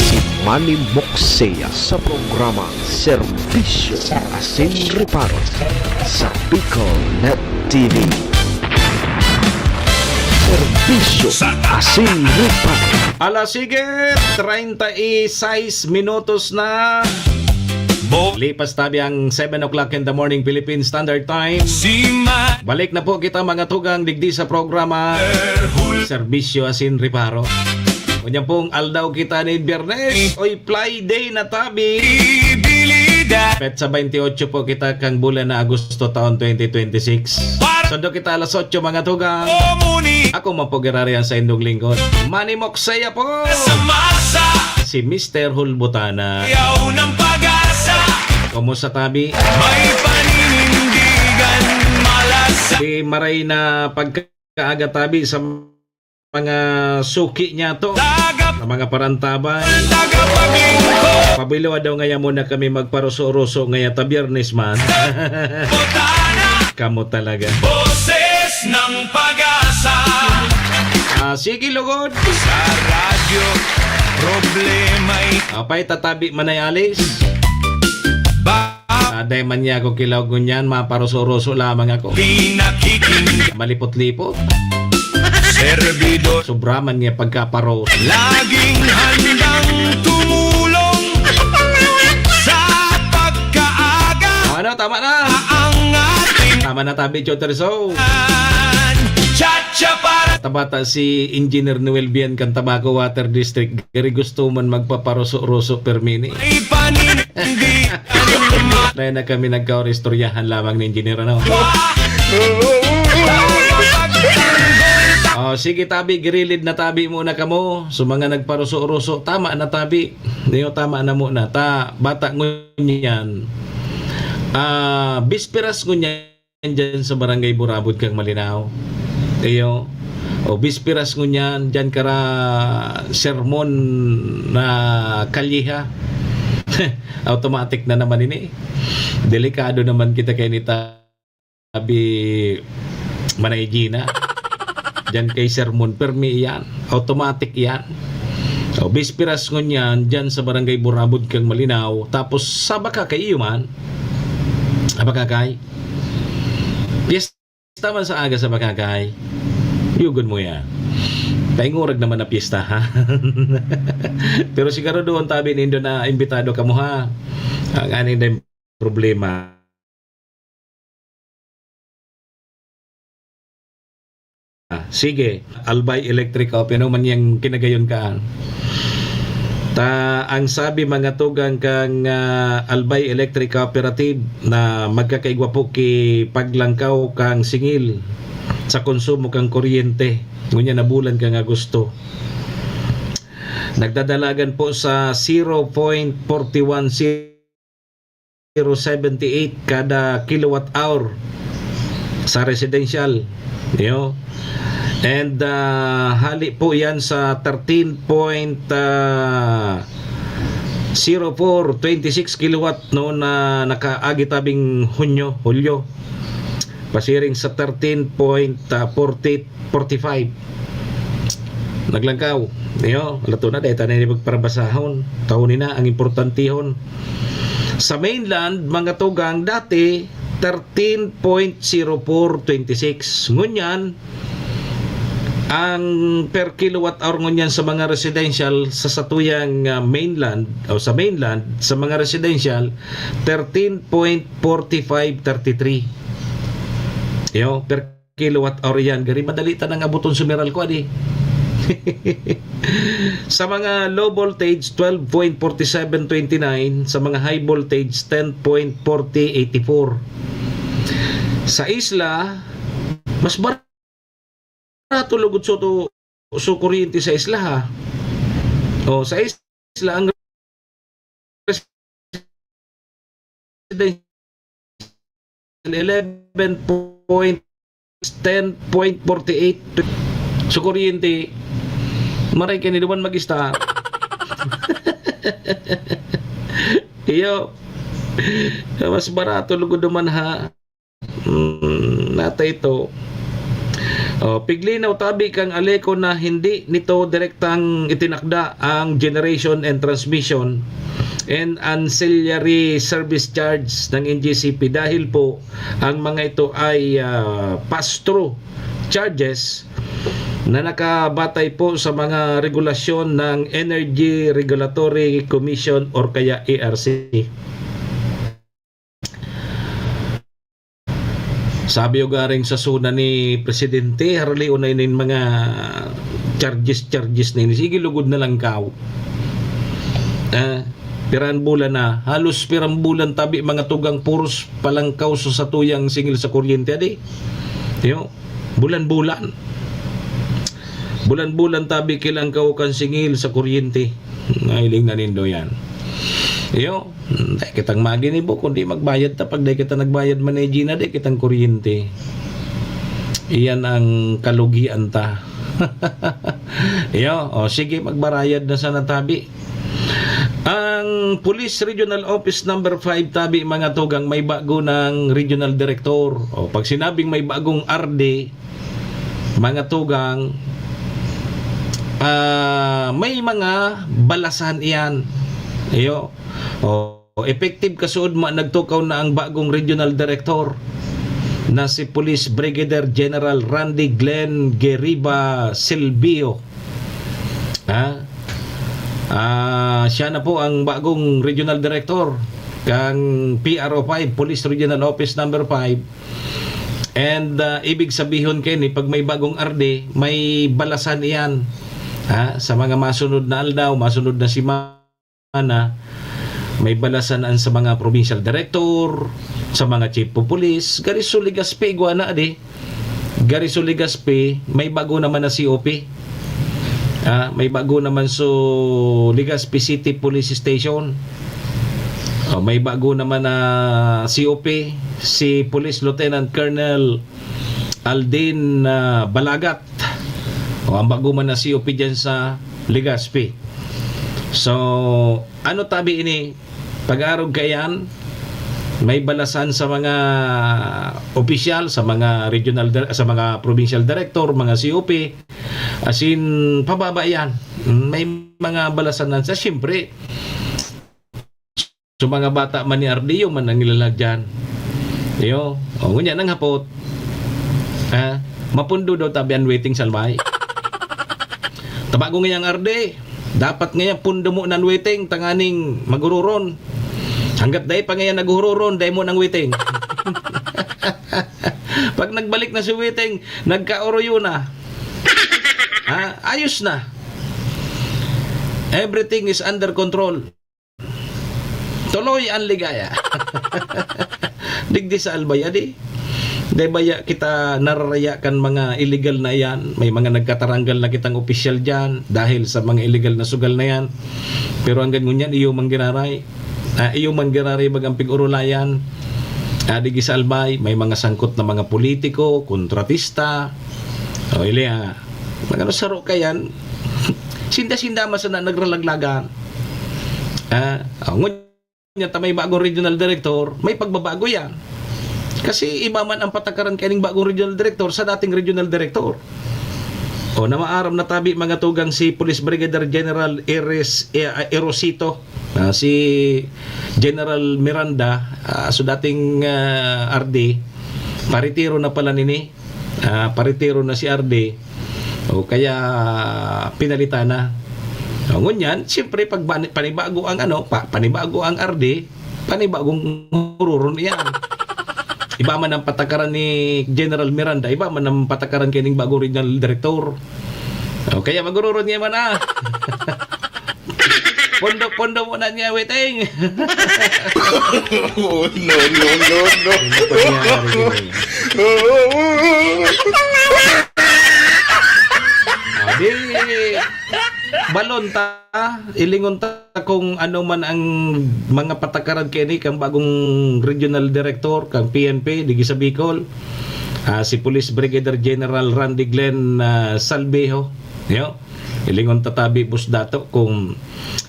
Si Manny Moksea sa programang Serbisyo asin Reparo sa Bicol Net T V. Serbisyo asin Reparo. Alas sige, treinta y seis minutos na. Bo- Lipas tabi ang seven o'clock in the morning Philippine Standard Time. Si Ma- Balik na po kita, mga tugang, digdi sa programa Serbisyo asin Reparo. Ngunyan pong aldaw kita ni Biyernes, oy, Friday na tabi. Ibilid Petsa twenty-eight po kita kang bulan na Agosto taon twenty twenty-six. Sundo kita alas otso, mga tugang. Ako man po giraray an saindong lingkod, Manny Moksaya po. Si Mister Hulbutana. Yaw ng pag-asa. Kumusta tabi? May paninindigan, malasa. Di maray na pagkaaga tabi sa mga suki niya to. Tagap- Sa mga parantaban. Tagapaglingkod. Pabilawa daw ngaya muna kami magparuso-ruso ngaya ta Biyernes man. Botana. Kamo talaga. Boses ng Pag-asa. Ah, sige, lugod. Sa radyo, problema'y Apay, tatabi man ay alis. Ba- Aday man niya ako kilaw ngunyan, maparuso-ruso lamang ako. Pinakikinggan. Malipot-lipot. Servidor. Sobra man niya pagkaparos. Laging handang tumulong sa pagkaaga. O ano, tama na. Ang ating Tama na, tabi, Chotter Show. Chacha para Tabata si Engineer Noel Bien kan Tabaco Water District. Gari gusto man magpaparuso-ruso permi ni. May panindigan. Dahil na kami nagkaoristoryahan lamang ni Engineer, ano? Oh, sige, tabi, girilid na tabi muna kamo. So, mga nagparuso-ruso, tama na tabi. Niyo, tama na muna. Ta, bata ngunyan. Ah, bisperas ngunyan dyan sa Barangay Burabod kang Malinao. Iyo. O, bisperas ngunyan, dyan kara sermon na kalyeha. Automatic na naman ini. Delikado naman kita kay nita. Sabi, Manay Gina. Diyan kay sermon, permi iyan. Automatic iyan. O, bisperas ngunyan, diyan sa Barangay Burabod kang Malinao. Tapos, sa Bacacay, iyo man. Sa Bacacay. Piyesta man sa aga sa Bacacay. Yugon mo yan. Paingurag naman na piyesta, ha? Pero siguro doon, tabi nindo na imbitado kamo, ha? Ang aning problema. Ah, sige, Albay Electric Cooperative, ano man yang kinagayon ka? Ta, ang sabi mga tugang kang, ah, Albay Electric Cooperative na magkakaigwa po ki paglangkaw kang singil sa konsumo kang kuryente. Ngunyan na bulan kang Agosto. Nagdadalagan po sa zero point forty one zero seventy eight kada kilowatt hour sa residential, yo. And, ah, hali po yan sa thirteen point zero four twenty six kilowatt, no, na nakaagi tabing Hunyo, Hulyo. Pasiring sa thirteen point forty, forty-five. Naglangkaw. Iyo, lato na, dahil tayo na yung pagparabasahon. Taon na, ang importantihon. Sa mainland, mga tugang, dati, thirteen point zero four twenty-six. Ngunyan, ang per kilowatt hour ngunyan sa mga residential sa satuyang, ah, mainland, o sa mainland, sa mga residential, thirteen point forty five thirty three. Iyo, per kilowatt hour yan. Gari madali ta nang abuton sumeral ko, adi. Sa mga low voltage, twelve point forty seven twenty nine. Sa mga high voltage, ten point forty eighty four. Sa isla, mas barato lugod so to, so kuryente sa isla, ha. O, sa isla, ang residential, eleven point, ten point forty eight. So, kuryente, maray kini duman mag-ista. Iyo. Mas barato lugod duman, ha. Hmm, nata ito. Oh, piglinaw tabi kang Aleco na hindi nito direktang itinakda ang generation and transmission and ancillary service charge ng N G C P dahil po ang mga ito ay, ah, pass-through charges na nakabatay po sa mga regulasyon ng Energy Regulatory Commission or kaya E R C. Sabi ugaring sa suna ni Presidente, haralion na inin mga charges, charges na ini. Sige, lugod na lang kaw. Ah, Pirang bulan na, halos pirang bulan tabi, mga tugang, puros palangkaw sa satuyang singil sa kuryente, adi. Yo, bulan-bulan. Bulan-bulan tabi kilangkaw kan singil sa kuryente. Nahiling na nindo yan. Yo, dai kitang maginibo, kundi magbayad ta. Pag dai kita nagbayad, manejina, dai kitang kuryente. Iyan ang kalugian ta. Yo, o sige, magbarayad na sana tabi. Ang Police Regional Office Number five tabi, mga tugang, may bago ng regional director. O, pag sinabing may bagong R D, mga tugang, ah, may mga balasan iyan. Iyo. O, effective kasuodma, nagtukaw na ang bagong regional director na si Police Brigadier General Randy Glenn Gueriba Silvio. Ha? Ah, siya na po ang bagong regional director kang P R O five, Police Regional Office Number five. And, ah, ibig sabihon kaini, pag may bagong R D, may balasan iyan. Ha? Sa mga masunod na aldaw, masunod na semana, may balasan an sa mga provincial director, sa mga chief of police. Gari su Legazpi, igwa na, di? Gari su Legazpi, may bago naman na C O P. Ah, may bago naman su Legazpi City Police Station. O, may bago naman na C O P, si Police Lieutenant Colonel Aldin, ah, Balagat. O, ang bago man na C O P dyan sa Legazpi. So, ano tabi ini? Pag-arog kaiyan, may balasan sa mga opisyal, sa mga regional dir-, sa mga provincial director, mga C O P, asin pababa yan. May mga balasan na sa, siyempre, sa mga bata man ni R D, iyo man ang nilalag dyan. Iyo, o, ngunyan ang hapot. Ha? Mapundo daw tabi an waiting, Salbay. Tabago ngayang R D, dapat ngayon pundo mo nan waiting, tanganing magururon. Hanggat dai pa ngayon naguhururon, dai mo nang waiting. Pag nagbalik na si waiting, nagkaoroyo na. Ha? Ayos na. Everything is under control. Tuloy ang ligaya. Digdi sa Albay, adi. Dai baya kita nararaya kan mga illegal na iyan? May mga nagkataranggal na kitang opisyal diyan dahil sa mga illegal na sugal na yan. Pero hanggang ngunyan, iyo man giraray. Ah, iyo man giraray bagang pig-orolayan. Ah, digdi sa Albay, may mga sangkot na mga politiko, kontratista. O, ili, ah. Magano saro ka yan? Sinda-sinda man sana nagralaglagan. Ah, o, ngunyan ta may bagong regional director, may pagbabago yan. Kasi iba man ang patakaran kaining bagong regional director sa dating regional director. O, namaaram na tabi, mga tugang, si Police Brigadier General Eres-, eh, Erosito, ah, si General Miranda, ah, so dating, ah, R D, paretiro na pala nini. Ah, paretiro na si R D. O kaya pinalitan na. O, ngunyan, siyempre, pag bani-, panibago ang ano, pa-, panibago ang R D, panibagong hururon iyan. Iba man ang patakaran ni General Miranda, iba man ang patakaran kaining bagong regional director. O, kaya magururon niya man, ah. Pondo-pondo mo na niya, waiting. Oh, no, no, no, no. Ano pangyayari yun eh? Adi, balon ta, ilingon ta kung ano man ang mga patakaran kini kang bagong regional director kang P N P, digdi sa Bicol. Ah, si Police Brigadier General Randy Glenn, ah, Salvejo. Yo. Ilingon ta tabi, boss dato, kung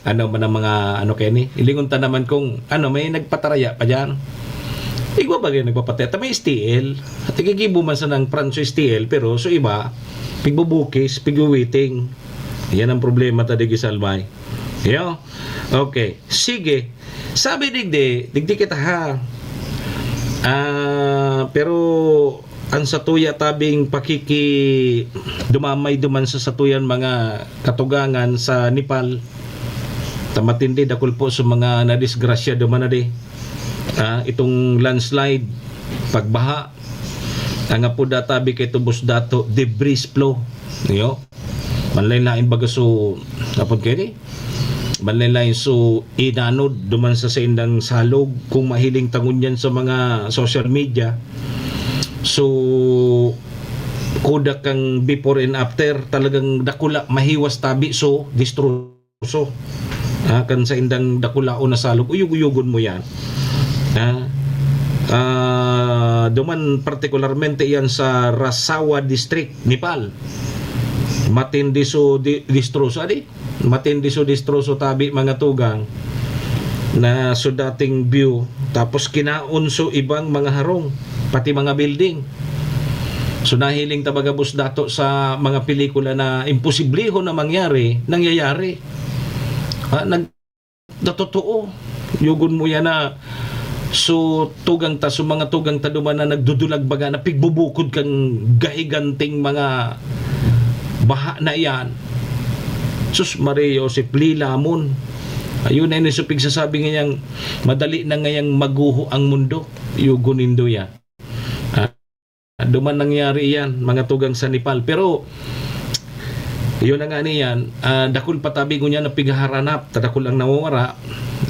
ano man ang mga ano kaya ni. Ilingon ta naman kung ano, may nagpataraya pa diyan. Igwa ba kayo nagpapataraya? Ta may S T L. At igigibo man sa nang pranso S T L, pero so iba, pigbubukis, pigwiwiting. Yan ang problema ta digdi sa Albay. Yo? Okay. Sige. Sabi digdi, digdi kita ha. Ah, pero ang satuya tabing pakiki-, dumamay duman sa satuyan mga katugangan sa Nepal. Ta matindi, dakul po sa mga nadisgrasya duman na di. Ah, itong landslide, pagbaha, ang apo da tabi kay tubos dato, debris flow. Yo? Manlain-lain baga so, apod kayo di? Banlay Line. So, inanod duman sa saindang salog, kung mahiling ta ngunyan sa mga social media. So, kuda kang before and after, talagang dakula, mahiwas tabi, so, destroso. Ah, kan saindang dakulaon na salog, uyog-uyogon mo yan. Ah, ah, duman partikularmente yan sa Rasawa District, Nepal. Matindi so di-, destroso, adi? Matindi so destroso tabi, mga tugang, na so dating view, tapos kinaon so ibang mga harong, pati mga building. So, nahiling ta baga, boss, dato sa mga pelikula na imposiblehon na mangyari, nangyayari. Ah, nag-, natotoo. Yugon mo yan na, so, tugang ta, so, mga tugang ta duman na nagdudulag baga, na pigbubukod kang gahiganting mga baha na yan. Sus Maria Joseph, lilamon. Ayun na yun, so, pigsasabi ngayang madali na ngayang maguho ang mundo. Yugon nindo yan. Ah, duman nangyari yan, mga tugang sa Nepal. Pero, yun na nga niyan, ah, dakul pa tabi ngunyan na pighaharanap, ta dakul ang nawawara.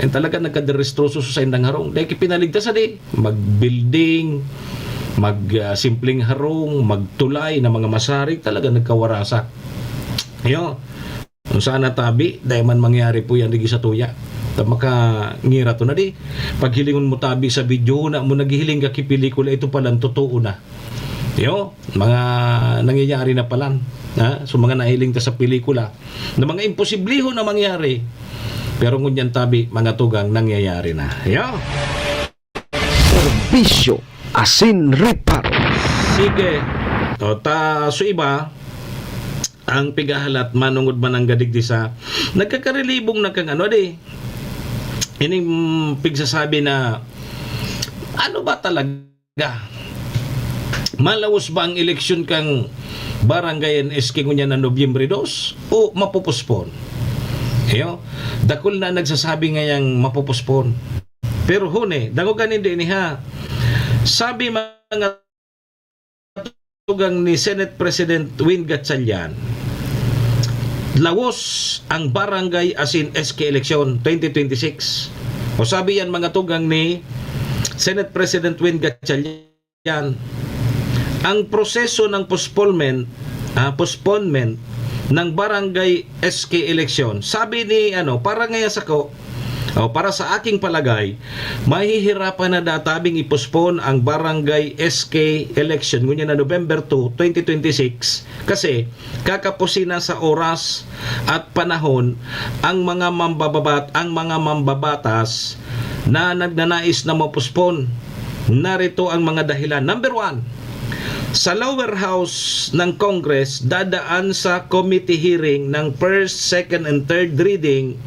And talaga nagkaderestroso sa saindang harong. Dahil kipinaligtas, adi, mag-building, mag, ah, simpleng harong, magtulay na mga masarig, talaga nagkawarasak. Yo, kung saan natabi, dahil man mangyari po yan, digi sa tuya. Ta makangira to na di. Paghilingon mo tabi sa video, na mo naghihiling ka ki pelikula, ito palang totoo na. Yo, mga nangyayari na palan. Ha? So, mga nahiling ta sa pelikula, na mga imposiblehon na mangyari. Pero ngunyan tabi, mga tugang, nangyayari na. Yo. Serbisyo asin reparo. Sige. O, ta, so iba, ang pigahalat, manungod man ang gadig di sa, nagkakarelibong na kang ano, di? Ining pigsasabi na, ano ba talaga? Malawos ba ang eleksyon kang barangay and S K ngunyan na Nobyembre dos? O mapopospon? Iyo, dakul na nagsasabi ngayang mapopospon. Pero huni, dangogan nindo ini ha. Sabi mga tugang ni Senate President Win Gatchalian, lawos ang barangay asin S K eleksyon twenty twenty-six. O sabi yan mga tugang ni Senate President Win Gatchalian, ang proseso ng postponement, ah, postponement ng barangay S K eleksyon. Sabi ni, ano, para ngayon sa ko, o para sa aking palagay, mahihirapan na databing i-postpone ang barangay S K election ngunyan na November two, twenty twenty-six, kasi kakapusin na sa oras at panahon ang mga mambababat-, ang mga mambabatas na nagnanais na ma-postpone. Narito ang mga dahilan. Number one, sa lower house ng Congress, dadaan sa committee hearing ng first, second, and third reading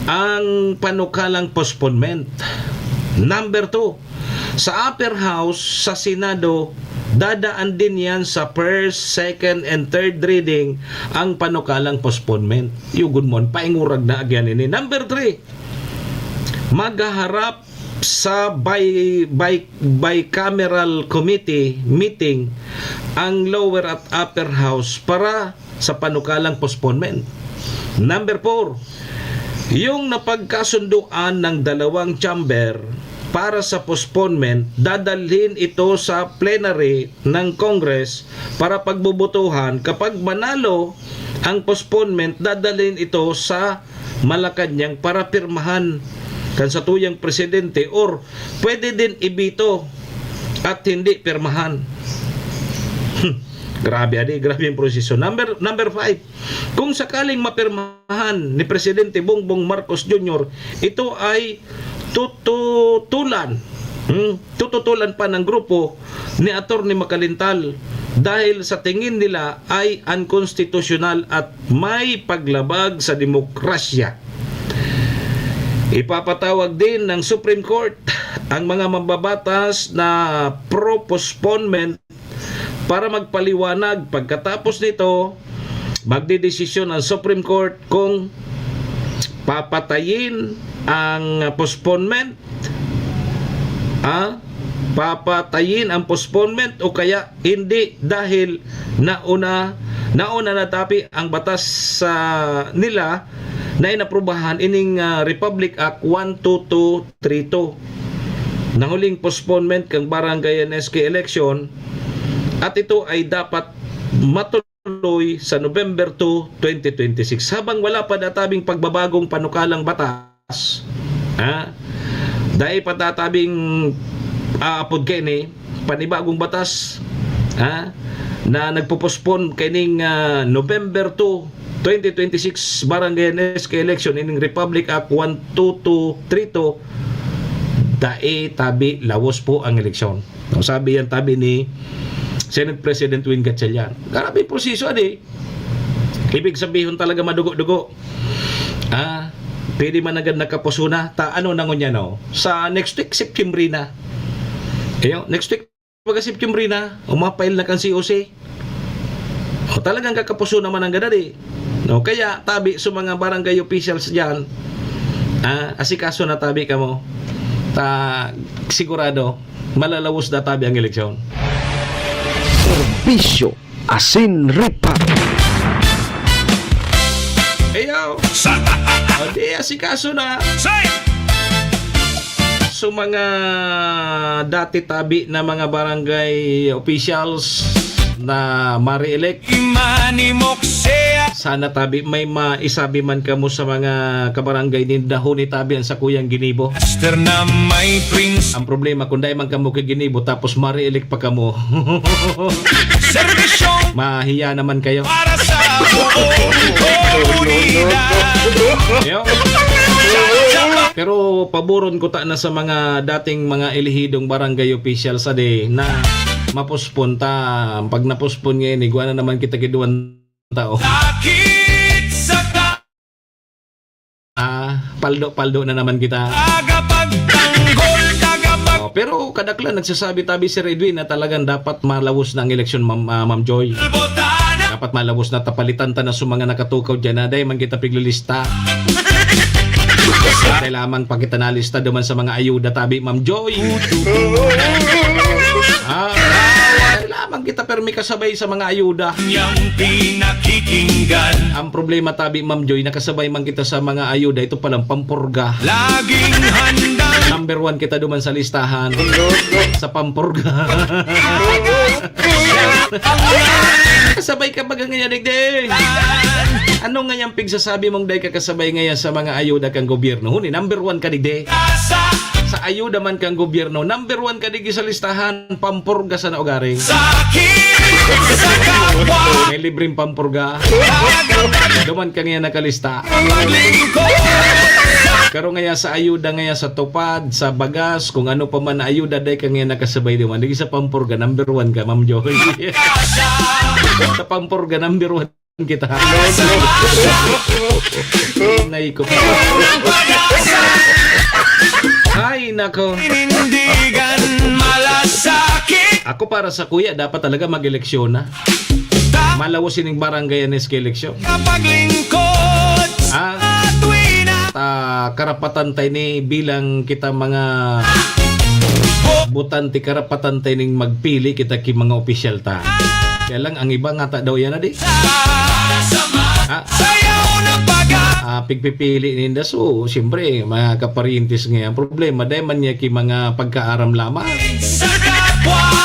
ang panukalang postponement. Number two, sa upper house, sa Senado, dadaan din yan sa first, second, and third reading ang panukalang postponement. Yugon mo, paingurag na agyan ini. Number three, maghaharap sa bi-, bi-, bicameral committee meeting ang lower at upper house para sa panukalang postponement. Number four, yung napagkasunduan ng dalawang chamber para sa postponement, dadalhin ito sa plenary ng Congress para pagbobotohan. Kapag manalo ang postponement, dadalhin ito sa Malacañang para pirmahan kan satuyang presidente, or pwede din ibito at hindi pirmahan. Grabe, adi, grabe yung proseso. Number, number five, kung sakaling mapirmahan ni Presidente Bongbong Marcos Junior, ito ay tututulan, hmm, tututulan pa ng grupo ni Attorney Macalintal dahil sa tingin nila ay unconstitutional at may paglabag sa demokrasya. Ipapatawag din ng Supreme Court ang mga mambabatas na pro-postponement para magpaliwanag. Pagkatapos nito, magdedesisyon ang Supreme Court kung papatayin ang postponement, ah, papatayin ang postponement o kaya hindi, dahil nauna, nauna na tapi ang batas sa nila na inaprubahan ining, ah, Republic Act one two two three two, na huling postponement kan barangay N S K election, at ito ay dapat matuloy sa November two, twenty twenty-six. Habang wala pa databing pagbabagong panukalang batas, ha? Dai pa databing, ah, apod kaini, panibagong batas, ha? Na nagpo-postpone kaining, ah, November two, twenty twenty-six, Barangay N S K election, ining Republic Act one two two three two, dai tabi lawos po ang eleksyon. No, sabi yan tabi ni Senate President Win Gatchalian. Grabe proseso, adi. Ibig sabihon talaga madugo-dugo. Ah, pwede man agad nakapuso na. Ta, ano na ngunyan, no? Sa next week, September na. Ayo, next week, baga September na, umapail na kan C O C. O, talagang kakapuso naman ang gadadi. No, kaya tabi sa mga barangay officials diyan, ah, asikaso na tabi kamo. Ta, sigurado, malalawos na tabi ang eleksyon. Serbisyo asin ripa. Ayaw. Sa O di, asikaso na. Sa mga dati tabi na mga barangay officials na ma-re-elect. Imanimok siya. Sana tabi may maisabi man kamo sa mga kabarangay ninda, huni tabi ang sakuyang ginibo. Master na may prince. Ang problema, kung dai man kamo kay ginibo, tapos ma-re-elect pa kamo. Serbisyong Mahiya naman kayo. Para sa buong komunidad. Yo. Pero paboron ko ta na sa mga dating mga elehidong barangay official sa di na mapospon ta. Pag napospon ngayon, igwa na naman kita kiduan tao. Sakit sa ka- Ah, paldo-paldo na naman kita. Tagapagtanggol, tagapag- Oh, pero kadaklan nagsasabi tabi, Sir Edwin, na talagang dapat malawos na ang eleksyon, Ma'am, ah, Ma'am Joy. Botana. Dapat malawos na, tapalitan ta na sa mga nakatukaw dyan na dahil man kita piglilista. Dahil lamang pa kita nalista duman sa mga ayuda tabi, Ma'am Joy. Ah, dahil lamang kita permi kasabay sa mga ayuda. Yang pinakikinggan. Ang problema tabi, Ma'am Joy, nakasabay man kita sa mga ayuda. Ito palang pampurga. Laging handang Number one kita duman sa listahan. Sa pampurga. Kasabay ka baga ngayon, digdi. Ano nga yung pigsasabi mong dai ka kasabay ngayon sa mga ayuda kang gobyerno? Huni, number one ka, digdi. Sa ayuda man kang gobyerno, number one ka, digdi, sa listahan. Pampurga sa naugaring. Sakit sa kapwa. May libreng pampurga. Duman ka ngayon nakalista. Maglingkod. Karo ngaya sa ayuda ngaya sa tupad, sa bagas, kung ano pa man na ayuda, dai ka ngaya nakasabay duman. Digi sa pampurga, number one ka, Ma'am Joy. Sa pampurga, number one kita. Nay ko. Ay, nako. Inindigan, malasakit. Ako para sa kuya, dapat talaga mag-eleksyon na. Malawos ining barangay N S K eleksyon. Kapaglingkod Ah. sa tuwina. Ta, karapatan tayo ni bilang kita mga botante, karapatan tayo ning magpili kita ki mga opisyal ta. Kaya lang, ang iba nga ta daw yan na di. Sa sama, Ah. sayaw na paga. Ah, pigpipili ninda. So, siyempre, mga kaparientes nga yan. Problema, dahil man niya ki mga pagkaaram lamang. Sa kapwa.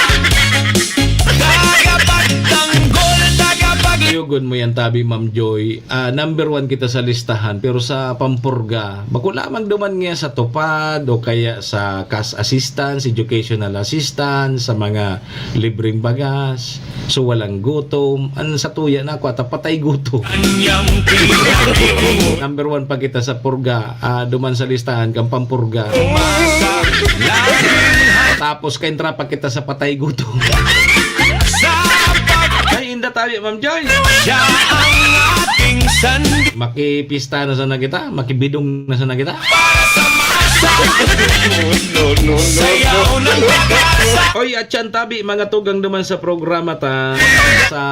Tagapagtanggol, tagapag- Yugon mo yan, tabi, Ma'am Joy. Ah, number one kita sa listahan, pero sa pampurga, bako lamang duman nga sa tupad o kaya sa cash assistance, educational assistance, sa mga libreng bagas, so walang gutom. Ang sa tuya na ako, ata patay gutom. Anyang pinakikita. Number one pa kita sa purga, ah, duman sa listahan kang pampurga. Umasa, laging Tapos kaintra pa kita sa patay gutom. Sa pag- Ay, inda tabi, Ma'am Joy. Siya ang ating sandi. Makipista na sana kita, makibidong na sana kita. Para sa masa. No, no, no, no. Sayaw ng pag-asa. Oy, at yan tabi, mga tugang naman sa programa ta, sa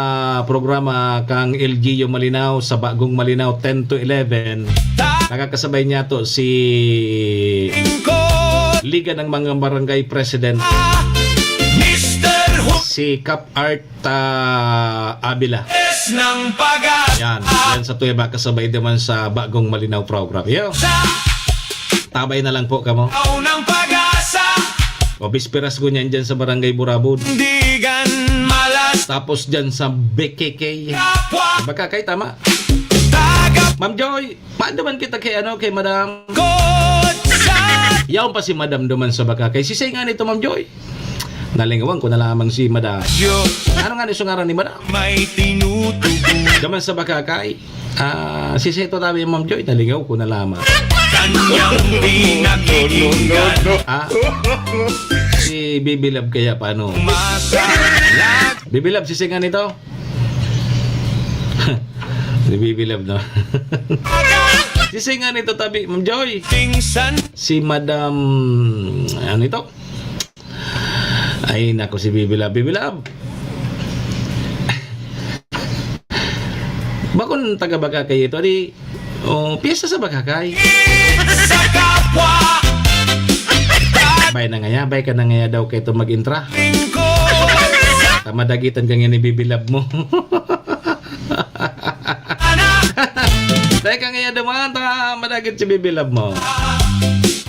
programa kang L G U Malinaw, sa Bagong Malinaw, ten to eleven. Ta- Nakakasabay niya to si Lingkod. Liga ng mga Barangay President. Mister Hu- Si Kap Art, ah, Avila. Yes ng pag-asa. Yan, yan sa tuya ba kasabay naman sa Bagong Malinaw program. Yo. Tabay na lang po kamo. Unang pag-asa. O, bisperas ko niyan dyan sa Barangay Burabod. Digan malas. Tapos dyan sa B K K. Kapwa. Bakakay, tama. Taga. Ma'am Joy, paano man kita kay, ano, kay Madam? Kotsa. Yaon pa si Madam duman sa Bakakay. Si Singani to, Ma'am Joy. Nalingawan ko na lamang si Madam. Yo. Ano nga ni sungaran ni Madam? May tinutubo. Duman sa Bakakay. Ah, si Seto tabi, Ma'am Joy, nalingaw ko na lamang. Kanyang pinakikinggan. Ah, si Bibi Love kaya paano? Masa. Bibi Love, si Singani to? Si Bibi Love, no? Si Singani to tabi, Ma'am Joy. Tingsan. Si Madam, ano ito? Ay, naku, si Bibi Love. Bibi Love. Bakon taga Bakakay ito, di, oh, piyesta sa Bakakay. Sa kapwa. Bay na ngaya, bay ka na ngaya daw kay ito mag-intra. Lingkod. Ta madagitan ka nga ni Bibi Love mo. Teka nga yan naman, ta madagit si Bibi Love mo.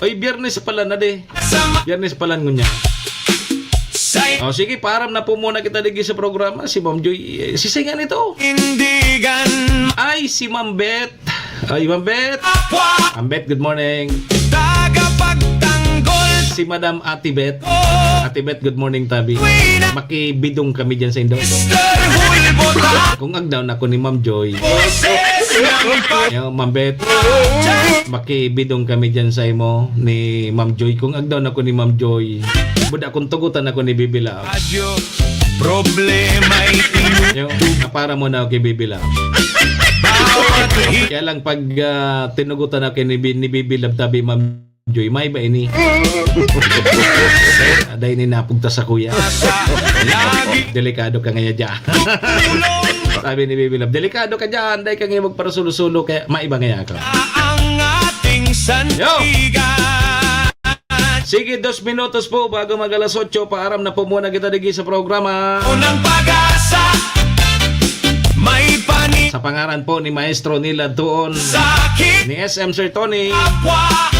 Oy, Biyernes pala na di. Biyernes pala ngunya. Say. O, sige, paaram na po muna kita digdi sa programa. Si Ma'am Joy, eh, si Singani to. Indigan. Ay, si Ma'am Beth. Ay, Ma'am Beth. Apwa. Ma'am Beth, good morning. Tagapagtanggol. Si Madam Ate Beth. Oh. Ate Beth, good morning, tabi. Uwi na. Makibidong kami dyan sa indo. Mister Hulbota. Kung agdaw na ko ni Ma'am Joy. Boses ng pag- Yo, Ma'am Beth. Makibidong kami dyan sa imo ni Ma'am Joy. Kung agdaw na ko ni Ma'am Joy, buda kung tugutan ako ni Bibi Love. Radyo, problema'y Yo, napara mo na ako kay Bibi Love. Bawat hit- Kaya lang pag, ah, tinugutan ako ni Bi-, ni Bibi Love, tabi, Ma'am Joy, may ba ini? Aday ni napugta sa kuya. Lagi. Delikado ka ngaya dyan. Sabi ni Bibi Love, "Delikado ka dyan, dahil ka ngayon magparasulo-sulo, kaya maiba ngaya ako." Ang ating Yo! Sandigan. Sige, dos minutos po bago mag alas otso, paaram na po muna kita digdi sa programa. Unang pag-asa, may pani- Sa pangaran po ni Maestro Nila Tuon, Sakit. Ni S M Sir Tony. Kapwa.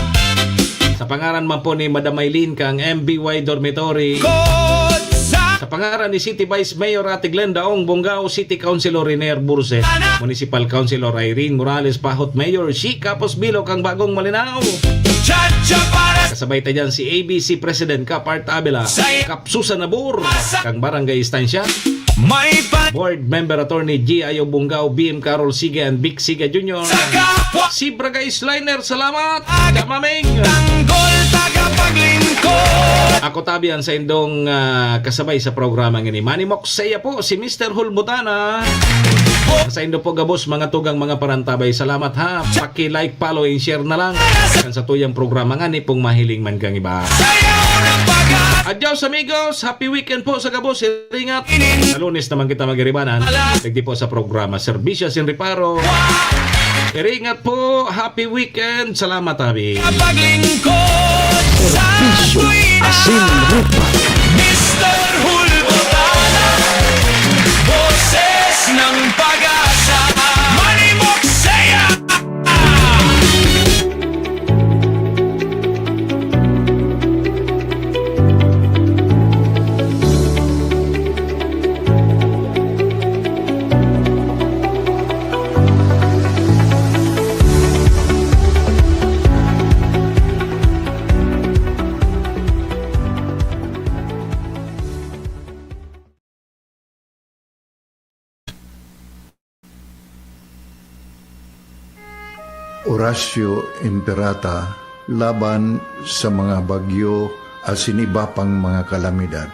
Sa pangaran man po ni Madam Maylene kang M B Y Dormitory. Kotsa. Sa pangaran ni City Vice Mayor Ate Glenda Ong Bongao, City Councilor Renier Burse, Municipal Councilor Irene Morales Pahot, Mayor Shi Capos Bilo kang Bagong Malinao. Chacha para. Kasabay ta dyan si A B C President Kap Art Abela, Say. Kap Susan Abur, Sa. Kang Barangay Estancia. May pa. Board Member Attorney G I O Bongao, B M Carol Sige and Vic Sige Junior. Sa kapwa. Si Bragay Sliner, salamat. Kamaming. Tanggol, tagapaglingkod. Ako tabi ang sa indong, ah, kasabay sa programa ngini. Manimok saya po, si Mister Hulbutana. Sa indo po gabos, mga tugang, mga parantabay. Salamat ha. Paki-like, follow, and share na lang. Kan sa tuyang programa ngani pong mahiling man kang iba. Sayaw ng pag- Adios, amigos. Happy weekend po sa gabos. Iringat. Sa Lunes naman kita magiribanan. Digdi po sa programa Serbisyo Sin Reparo. Iringat po. Happy weekend. Salamat, abi. Paglingkod sa Serbisyo tuwina. Sin Reparo. Mister Hulbutana, Boses ng Pag-asa, Manimok Saya. Orasyo Imperata laban sa mga bagyo asin iba pang mga kalamidad.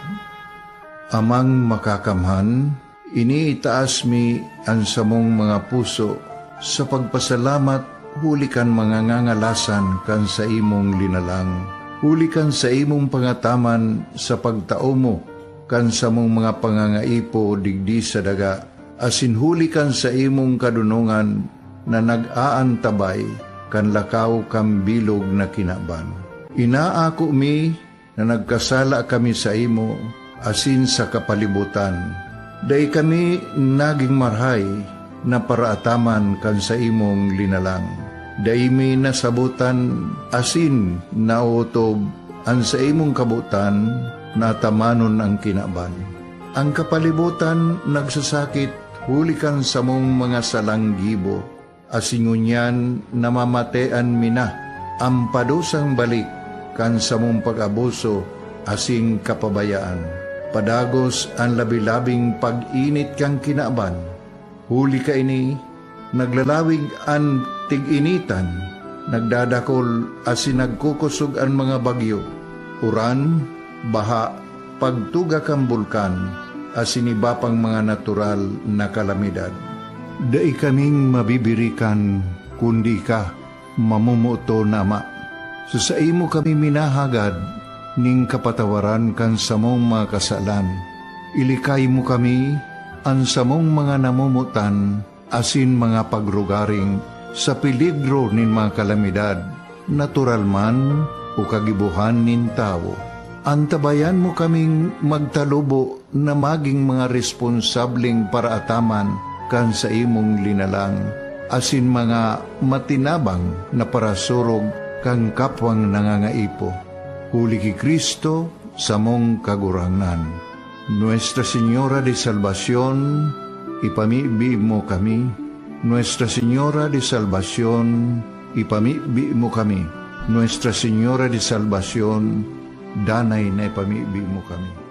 Amang Makakamhan, iniitaas mi an samong mga puso sa pagpasalamat huli kan mga ngangalasan kan saimong linalang, huli kan saimong pangataman sa pagtao mo kan samong mga pangangaipo digdi sa daga, asin huli kan saimong kadonongan na nag-aantabay kan lakaw kan bilog na kinaban. Inaako mi na nagkasala kami saimo asin sa kapalibotan. Dai kami nagin marahay na paraataman kan saimong linalang. Dai mi nasabotan asin naotob an saimong kabotan na atamanon an kinaban. Ang kapalibotan nagsasakit huli kan samong mga salang gibo, asin ngunyan namamatean mi na an padusang balik kan samong pag-abuso asin kapabayaan. Padagos an labi-labing pag-init kan kinaban, huli kaini, naglalawig an tig-initan, nagdadakol asin nagkukosog an mga bagyo, uran, baha, pagtuga kan bulkan, asin iba pang mga natural na kalamidad. Dai kaming mabibirikan, kundi ika, mamomoton na Ama. Sa saimo kami minahagad ning kapatawaran kan samong mga kasalan. Ilikay mo kami, an samong mga namomotan, asin mga pagrugaring sa peligro nin mga kalamidad, natural man o kagibohan nin tawo. Antabayan mo kaming magtalubo na magin mga responsableng paraataman kan saimong linalang, asin mga matinabang na parasurog kan kapwang nangangaipo. Huli ki Cristo, samong Kagurangnan. Nuestra Señora de Salvacion, ipamibi mo kami. Nuestra Señora de Salvacion, ipamibi mo kami. Nuestra Señora de Salvacion, danay na ipamibi mo kami.